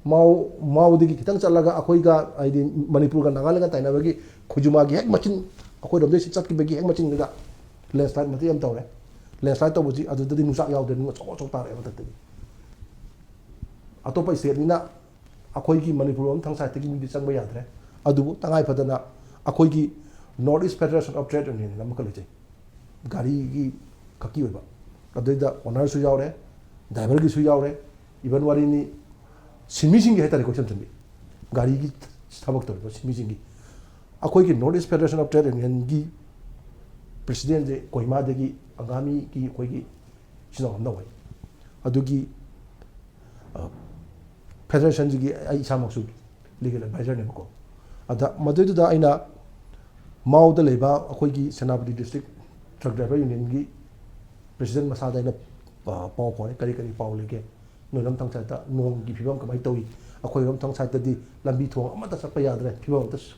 ꯃꯥꯎ, ꯃꯥꯎꯗꯒꯤ ꯈꯤꯇꯪ ꯆꯠꯂꯒ ꯑꯩꯈꯣꯏꯒ, ꯍꯥꯏꯗꯤ ꯃꯅꯤꯄꯨꯔꯒ ꯅꯥꯒꯥꯂꯦꯟꯒ ꯇꯥꯏꯅꯕꯒꯤ ꯈꯣꯏꯖꯨꯃꯥꯒꯤ ꯍꯦꯛ ꯃꯆꯤꯟ, ꯑꯩꯈꯣꯏꯔꯣꯝꯗꯒꯤ ꯆꯠꯈꯤꯕꯒꯤ ꯍꯦꯛ ꯃꯆꯤꯟꯗꯨꯗ ꯂꯦꯟꯁꯂꯥꯏꯠ ꯃꯇꯦꯛ ꯑꯃ ꯇꯧꯔꯦ꯫ ꯂꯦꯟꯁꯂꯥꯏꯠ ꯇꯧꯕꯁꯤ ꯑꯗꯨꯗꯗꯤ ꯅꯨꯡꯆꯥꯛ ꯌꯥꯎꯗ꯭ꯔꯦ, ꯅꯨꯡ ꯑꯆꯧ ꯑꯆꯧ ꯇꯥꯔꯛꯑꯦ ꯃꯊꯛꯇꯒꯤ꯫ ꯑꯇꯣꯞꯄ ꯁ꯭ꯇꯦꯠꯅꯤꯅ ꯑꯩꯈꯣꯏꯒꯤ ꯃꯅꯤꯄꯨꯔ ꯂꯣꯝ ꯊꯪ ꯁꯥꯏꯠꯇꯒꯤ ꯃꯤꯗꯤ ꯆꯪꯕ ꯌꯥꯗ꯭ꯔꯦ꯫ ꯑꯗꯨꯕꯨ ꯇꯉꯥꯏ ꯐꯗꯅ ꯑꯩꯈꯣꯏꯒꯤ North East Federation of Trade Union ꯑꯃꯈꯛ ꯂꯩꯖꯩ, ꯒꯥꯔꯤꯒꯤ ꯈꯛꯀꯤ ꯑꯣꯏꯕ꯫ ꯑꯗꯨꯗꯩꯗ ꯑꯣꯅꯔꯁꯨ ꯌꯥꯎꯔꯦ, ꯗ꯭ꯔꯥꯏꯚꯔꯒꯤꯁꯨ ꯌꯥꯎꯔꯦ, ꯏꯚꯟ ꯋꯥꯔꯤꯅꯤ, ꯁꯤꯟꯃꯤꯁꯤꯡꯒꯤ ꯍꯥꯏꯇꯥꯔꯦꯀꯣ, ꯏꯁꯝ ꯁꯝꯕꯤ, ꯒꯥꯔꯤꯒꯤ ꯊꯕꯛ ꯇꯧꯔꯤꯕ ꯁꯤꯟꯃꯤꯁꯤꯡꯒꯤ, ꯑꯩꯈꯣꯏꯒꯤ North East Federation of Trade Unionꯒꯤ presidentꯁꯦ ꯀꯣꯍꯤꯃꯥꯗꯒꯤ ꯑꯪꯒꯥꯃꯤꯒꯤ ꯑꯩꯈꯣꯏꯒꯤ ꯏꯆꯤꯟ ꯏꯅꯥꯎ ꯑꯃ ꯂꯧꯋꯦ꯫ ꯑꯗꯨꯒꯤ ꯐꯦꯗꯔꯦꯁꯟꯁꯤꯒꯤ ꯑꯩ ꯏꯁꯥꯃꯛꯁꯨ legal advisorꯅꯦꯕꯀꯣ꯫ ꯑꯗ ꯃꯗꯨꯏꯗꯨꯗ ꯑꯩꯅ ꯃꯥꯎꯗ ꯂꯩꯕ ꯑꯩꯈꯣꯏꯒꯤ Senapati district truck driver unionꯒꯤ president ꯃꯁꯥꯗ ꯑꯩꯅ, ꯑ, ꯄꯥꯎ ꯐꯥꯎꯔꯦ, "ꯀꯔꯤ ꯀꯔꯤ ꯄꯥꯎ ꯂꯩꯒꯦ? ꯅꯣꯏꯔꯣꯝ ꯊꯪ sideꯇ ꯅꯣꯡꯒꯤ ꯐꯤꯕꯝ ꯀꯃꯥꯏꯅ ꯇꯧꯏ? ꯑꯩꯈꯣꯏꯔꯣꯝ ꯊꯪ sideꯇꯗꯤ ꯂꯝꯕꯤ ꯊꯣꯡ ꯑꯃꯠꯇ ꯆꯠꯄ ꯌꯥꯗ꯭ꯔꯦ, ꯐꯤꯕꯝ ꯑꯝꯇ ꯁ-,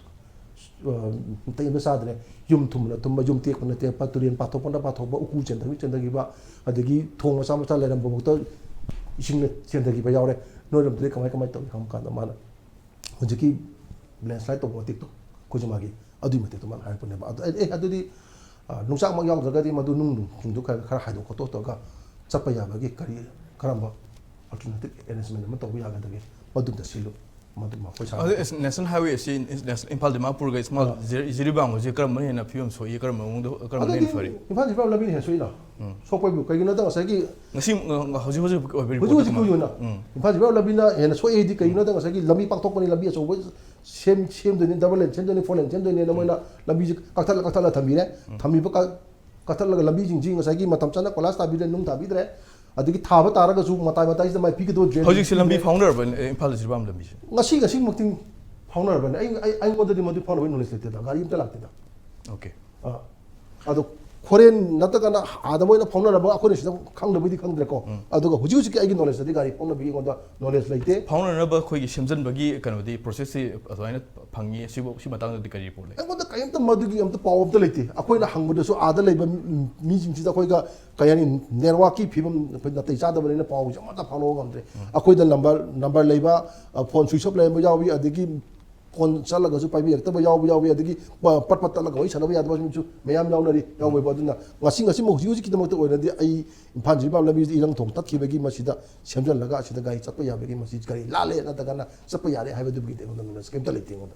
ꯑ, ꯅꯥꯇꯩ ꯑꯃ ꯆꯥꯗ꯭ꯔꯦ, ꯌꯨꯝ ꯊꯨꯝꯕꯅ ꯊꯨꯝꯕ, ꯌꯨꯝ ꯇꯦꯛꯄꯅ ꯇꯦꯛꯄ, ꯇꯨꯔꯦꯟ ꯄꯥꯊꯣꯛꯄꯅ ꯄꯥꯊꯣꯛꯄ, ꯎꯀꯨ ꯆꯦꯟꯊꯈꯤ ꯆꯦꯟꯊꯈꯤꯕ, ꯑꯗꯒꯤ ꯊꯣꯡ ꯃꯆꯥ ꯃꯆꯥ ꯂꯩꯔꯝꯕꯐꯥꯎꯗ ꯏꯁꯤꯡꯅ ꯆꯦꯟꯊꯈꯤꯕ ꯌꯥꯎꯔꯦ꯫ ꯅꯣꯏꯔꯣꯝꯗꯗꯤ ꯀꯃꯥꯏ ꯀꯃꯥꯏꯅ ꯇꯧꯏ?" ꯍꯪꯕ ꯀꯥꯟꯗ ꯃꯥꯅ ꯍꯧꯖꯤꯛꯀꯤ landslide ꯇꯧꯕ ꯃꯇꯤꯛꯇꯣ, ꯈꯨꯖꯃꯥꯒꯤ, ꯑꯗꯨꯒꯤ ꯃꯇꯤꯛꯇꯣ ꯃꯥꯅ ꯍꯥꯏꯔꯛꯄꯅꯦꯕ꯫ ꯑꯗꯨ ꯑꯩ, "ꯑꯦ, ꯑꯗꯨꯗꯤ, ꯑ, ꯅꯨꯡꯆꯥꯛꯃꯛ ꯌꯥꯎꯗ꯭ꯔꯒꯗꯤ ꯃꯗꯨ ꯅꯨꯡ ꯅꯨꯡꯗꯨ ꯈꯔ, ꯈꯔ ꯍꯥꯏꯗꯣꯛ ꯈꯣꯠꯇꯣꯛ ꯇꯧꯔꯒ ꯆꯠꯄ ꯌꯥꯕꯒꯤ ꯀꯔꯤ, ꯀꯔꯝꯕ alternative arrangement ꯑꯃ ꯇꯧꯕ ꯌꯥꯒꯗꯒꯦ? ꯃꯗꯨꯝꯇ ꯁꯤꯜꯂꯨ, ꯃꯗꯨ ꯃꯈꯣꯏ ꯁꯥ"꯫ ꯑꯗꯨ ꯏꯁ-, ꯅꯦꯁꯅꯦꯜ ꯍꯥꯏꯋꯦ ꯑꯁꯤ ꯏꯁ-, ꯅꯦꯁꯅꯦꯜ, ꯏꯝꯐꯥꯜ ꯗꯤꯃꯥꯄꯨꯔꯒ ꯏꯁ-, ꯃꯥ ꯑꯥ꯫ ꯖꯤꯔꯤ-, ꯖꯤꯔꯤꯕꯥꯝꯒꯁꯦ ꯀꯔꯝꯕꯅ ꯍꯦꯟꯅ ꯐꯤꯕꯝ ꯁꯣꯛꯏ, ꯀꯔꯝꯕ ꯃꯑꯣꯡꯗ, ꯀꯔꯝꯕꯅ ꯑꯗꯨꯗꯤ ꯍꯦꯟꯅ ꯐꯔꯤ? ꯏꯝꯐꯥꯜ ꯖꯤꯔꯤꯕꯥꯝ ꯂꯝꯕꯤꯅ ꯍꯦꯟꯅ ꯁꯣꯛꯏꯅ꯫ ꯎꯝ꯫ ꯁꯣꯛꯄꯩꯕꯨ ꯀꯩꯒꯤꯅꯣꯗ ꯉꯁꯥꯏꯒꯤ ꯉꯁꯤ, ꯑ, ꯍꯧꯖꯤꯛ ꯍꯧꯖꯤꯛ ꯑꯣꯏꯕ ꯍꯧꯖꯤꯛ ꯍꯧꯖꯤꯛꯀꯤ reportꯇ ꯑꯣꯏꯅ ꯎꯝ꯫ ꯏꯝꯐꯥꯜ ꯖꯤꯔꯤꯕꯥꯝ ꯂꯝꯕꯤꯅ ꯍꯦꯟꯅ ꯁꯣꯛꯑꯦꯗꯤ ꯀꯩꯒꯤꯅꯣꯗ ꯉꯁꯥꯏꯒꯤ ꯂꯝꯕꯤ ꯄꯥꯛꯊꯣꯛꯄꯅꯤ, ꯂꯝꯕꯤ ꯑꯆꯧꯕ ꯁꯦꯝ-, ꯁꯦꯝꯗꯣꯏꯅꯤ, double lane ꯁꯦꯝꯗꯣꯏꯅꯤ, four lane ꯁꯦꯝꯗꯣꯏꯅꯤꯅ ꯃꯣꯏꯅ ꯂꯝꯕꯤꯁꯦ ꯀꯛꯊꯠꯂ, ꯀꯛꯊꯠꯂ ꯊꯝꯕꯤꯔꯦ꯫ ꯎꯝ꯫ ꯊꯝꯕꯤꯕ ꯀ-, ꯀꯛꯊꯠꯂꯒ ꯂꯝꯕꯤꯁꯤꯡꯁꯤ ꯉꯁꯥꯏꯒꯤ ꯃꯇꯝ ꯆꯥꯅ ꯀꯣꯏꯂꯥꯁ ꯊꯥꯕꯤꯗ꯭ꯔꯦ, ꯅꯨꯡ ꯊꯥꯕꯤꯗ꯭ꯔꯦ꯫ ꯑꯗꯒꯤ ꯊꯥꯕ ꯇꯥꯔꯒꯁꯨ ꯃꯇꯥꯏ ꯃꯇꯥꯏꯁꯤꯗ ꯃꯥꯏ ꯄꯤꯒꯗꯧꯕ drain ꯍꯧꯖꯤꯛꯁꯦ ꯂꯝꯕꯤ ꯄꯤꯗ꯭ꯔꯦ꯫ ꯐꯥꯎꯅꯔꯕ, ꯑ, ꯏꯝꯐꯥꯜ ꯖꯤꯔꯤꯕꯥꯝ ꯂꯝꯕꯤꯁꯦ? ꯉꯁꯤ, ꯉꯁꯤꯃꯛꯇꯤ ꯐꯥꯎꯅꯔꯕꯅꯤ꯫ ꯑꯩ, ꯑꯩ, ꯑꯩꯉꯣꯟꯗꯗꯤ ꯃꯗꯨ ꯐꯥꯎꯅꯕꯒꯤ knowledge ꯂꯩꯇꯦꯗ, ꯒꯥꯔꯤ ꯑꯝꯇ ꯂꯥꯛꯇꯦꯗ꯫ OK꯫ ꯑ, ꯑꯗꯣ ꯈꯣꯔꯦꯟ ꯅꯠꯇ꯭ꯔꯒꯅ ꯑꯥꯗ ꯃꯣꯏꯅ ꯐꯥꯎꯅꯔꯕ, ꯑꯩꯈꯣꯏꯅ ꯁꯤꯗ ꯈꯪꯗꯕꯩꯗꯤ ꯈꯪꯗ꯭ꯔꯦꯀꯣ꯫ ꯎꯝ꯫ ꯑꯗꯨꯒ ꯍꯧꯖꯤꯛ ꯍꯧꯖꯤꯛꯀꯤ ꯑꯩꯒꯤ knowledgeꯇꯗꯤ ꯒꯥꯔꯤ ꯐꯥꯎꯅꯕꯒꯤ ꯑꯩꯉꯣꯟꯗ knowledge ꯂꯩꯇꯦ꯫ ꯐꯥꯎꯅꯅꯕ ꯑꯩꯈꯣꯏꯒꯤ ꯁꯦꯝꯖꯤꯟꯕꯒꯤ ꯀꯩꯅꯣꯗꯤ, processꯁꯤ ꯑꯗꯨꯃꯥꯏꯅ ꯐꯪꯉꯤ, ꯁꯤꯕꯨ, ꯁꯤ ꯃꯇꯥꯡꯗꯗꯤ ꯀꯔꯤ report ꯂꯩ? ꯑꯩꯉꯣꯟꯗ ꯀꯔꯤꯝꯇ ꯃꯗꯨꯒꯤ ꯑꯝꯇ ꯄꯥꯎ ꯑꯝꯇ ꯂꯩꯇꯦ꯫ ꯑꯩꯈꯣꯏꯅ ꯍꯪꯕꯗꯁꯨ ꯑꯥꯗ ꯂꯩꯕ ꯃꯤ-, ꯃꯤꯁꯤꯡꯁꯤꯗ ꯑꯩꯈꯣꯏꯒ, ꯀꯩ ꯍꯥꯏꯅꯤ, networkꯀꯤ ꯐꯤꯕꯝ ꯑꯩꯈꯣꯏ ꯅꯥꯇꯩ ꯆꯥꯗꯕꯅꯤꯅ ꯄꯥꯎꯁꯦ ꯑꯃꯠꯇ ꯐꯥꯎꯅꯕ ꯉꯝꯗ꯭ꯔꯦ꯫ ꯎꯝ꯫ ꯑꯩꯈꯣꯏꯗ number, number ꯂꯩꯕ, ꯑ, phone switch off ꯂꯩꯔꯝꯕ ꯌꯥꯎꯏ, ꯑꯗꯒꯤ phone ꯆꯠꯂꯒꯁꯨ ꯄꯥꯏꯕꯤꯔꯛꯇꯕ ꯌꯥꯎꯕ ꯌꯥꯎꯏ, ꯑꯗꯒꯤ ꯄ-, ꯄꯠ ꯄꯠ ꯇꯠꯂꯒ ꯋꯥꯔꯤ ꯁꯥꯟꯅꯕ ꯌꯥꯗꯕꯁꯤꯡꯁꯨ ꯃꯌꯥꯝ ꯌꯥꯎꯅꯔꯤ, ꯌꯥꯎꯕꯩꯕꯨ꯫ ꯑꯗꯨꯅ ꯉꯁꯤ, ꯉꯁꯤꯃꯛ, ꯍꯧꯖꯤꯛ ꯍꯧꯖꯤꯛꯀꯤꯗꯃꯛꯇ ꯑꯣꯏꯅꯗꯤ ꯑꯩ ꯏꯝꯐꯥꯜ ꯖꯤꯔꯤꯕꯥꯝ ꯂꯝꯕꯤꯁꯤꯗ ꯏꯔꯪ ꯊꯣꯡ ꯇꯠꯈꯤꯕꯒꯤ ꯃꯁꯤꯗ ꯁꯦꯝꯖꯤꯜꯂꯒ ꯑꯁꯤꯗ ꯒꯥꯔꯤ ꯆꯠꯄ ꯌꯥꯕꯒꯤ, ꯃꯁꯤ ꯒꯥꯔꯤ ꯂꯥꯜꯂꯦ ꯅꯠꯇ꯭ꯔꯒꯅ ꯆꯠꯄ ꯌꯥꯔꯦ ꯍꯥꯏꯕꯗꯨꯒꯤꯗꯤ ꯑꯩꯉꯣꯟꯗ knowledge ꯀꯩꯝꯇ ꯂꯩꯇꯦ ꯑꯩꯉꯣꯟꯗ꯫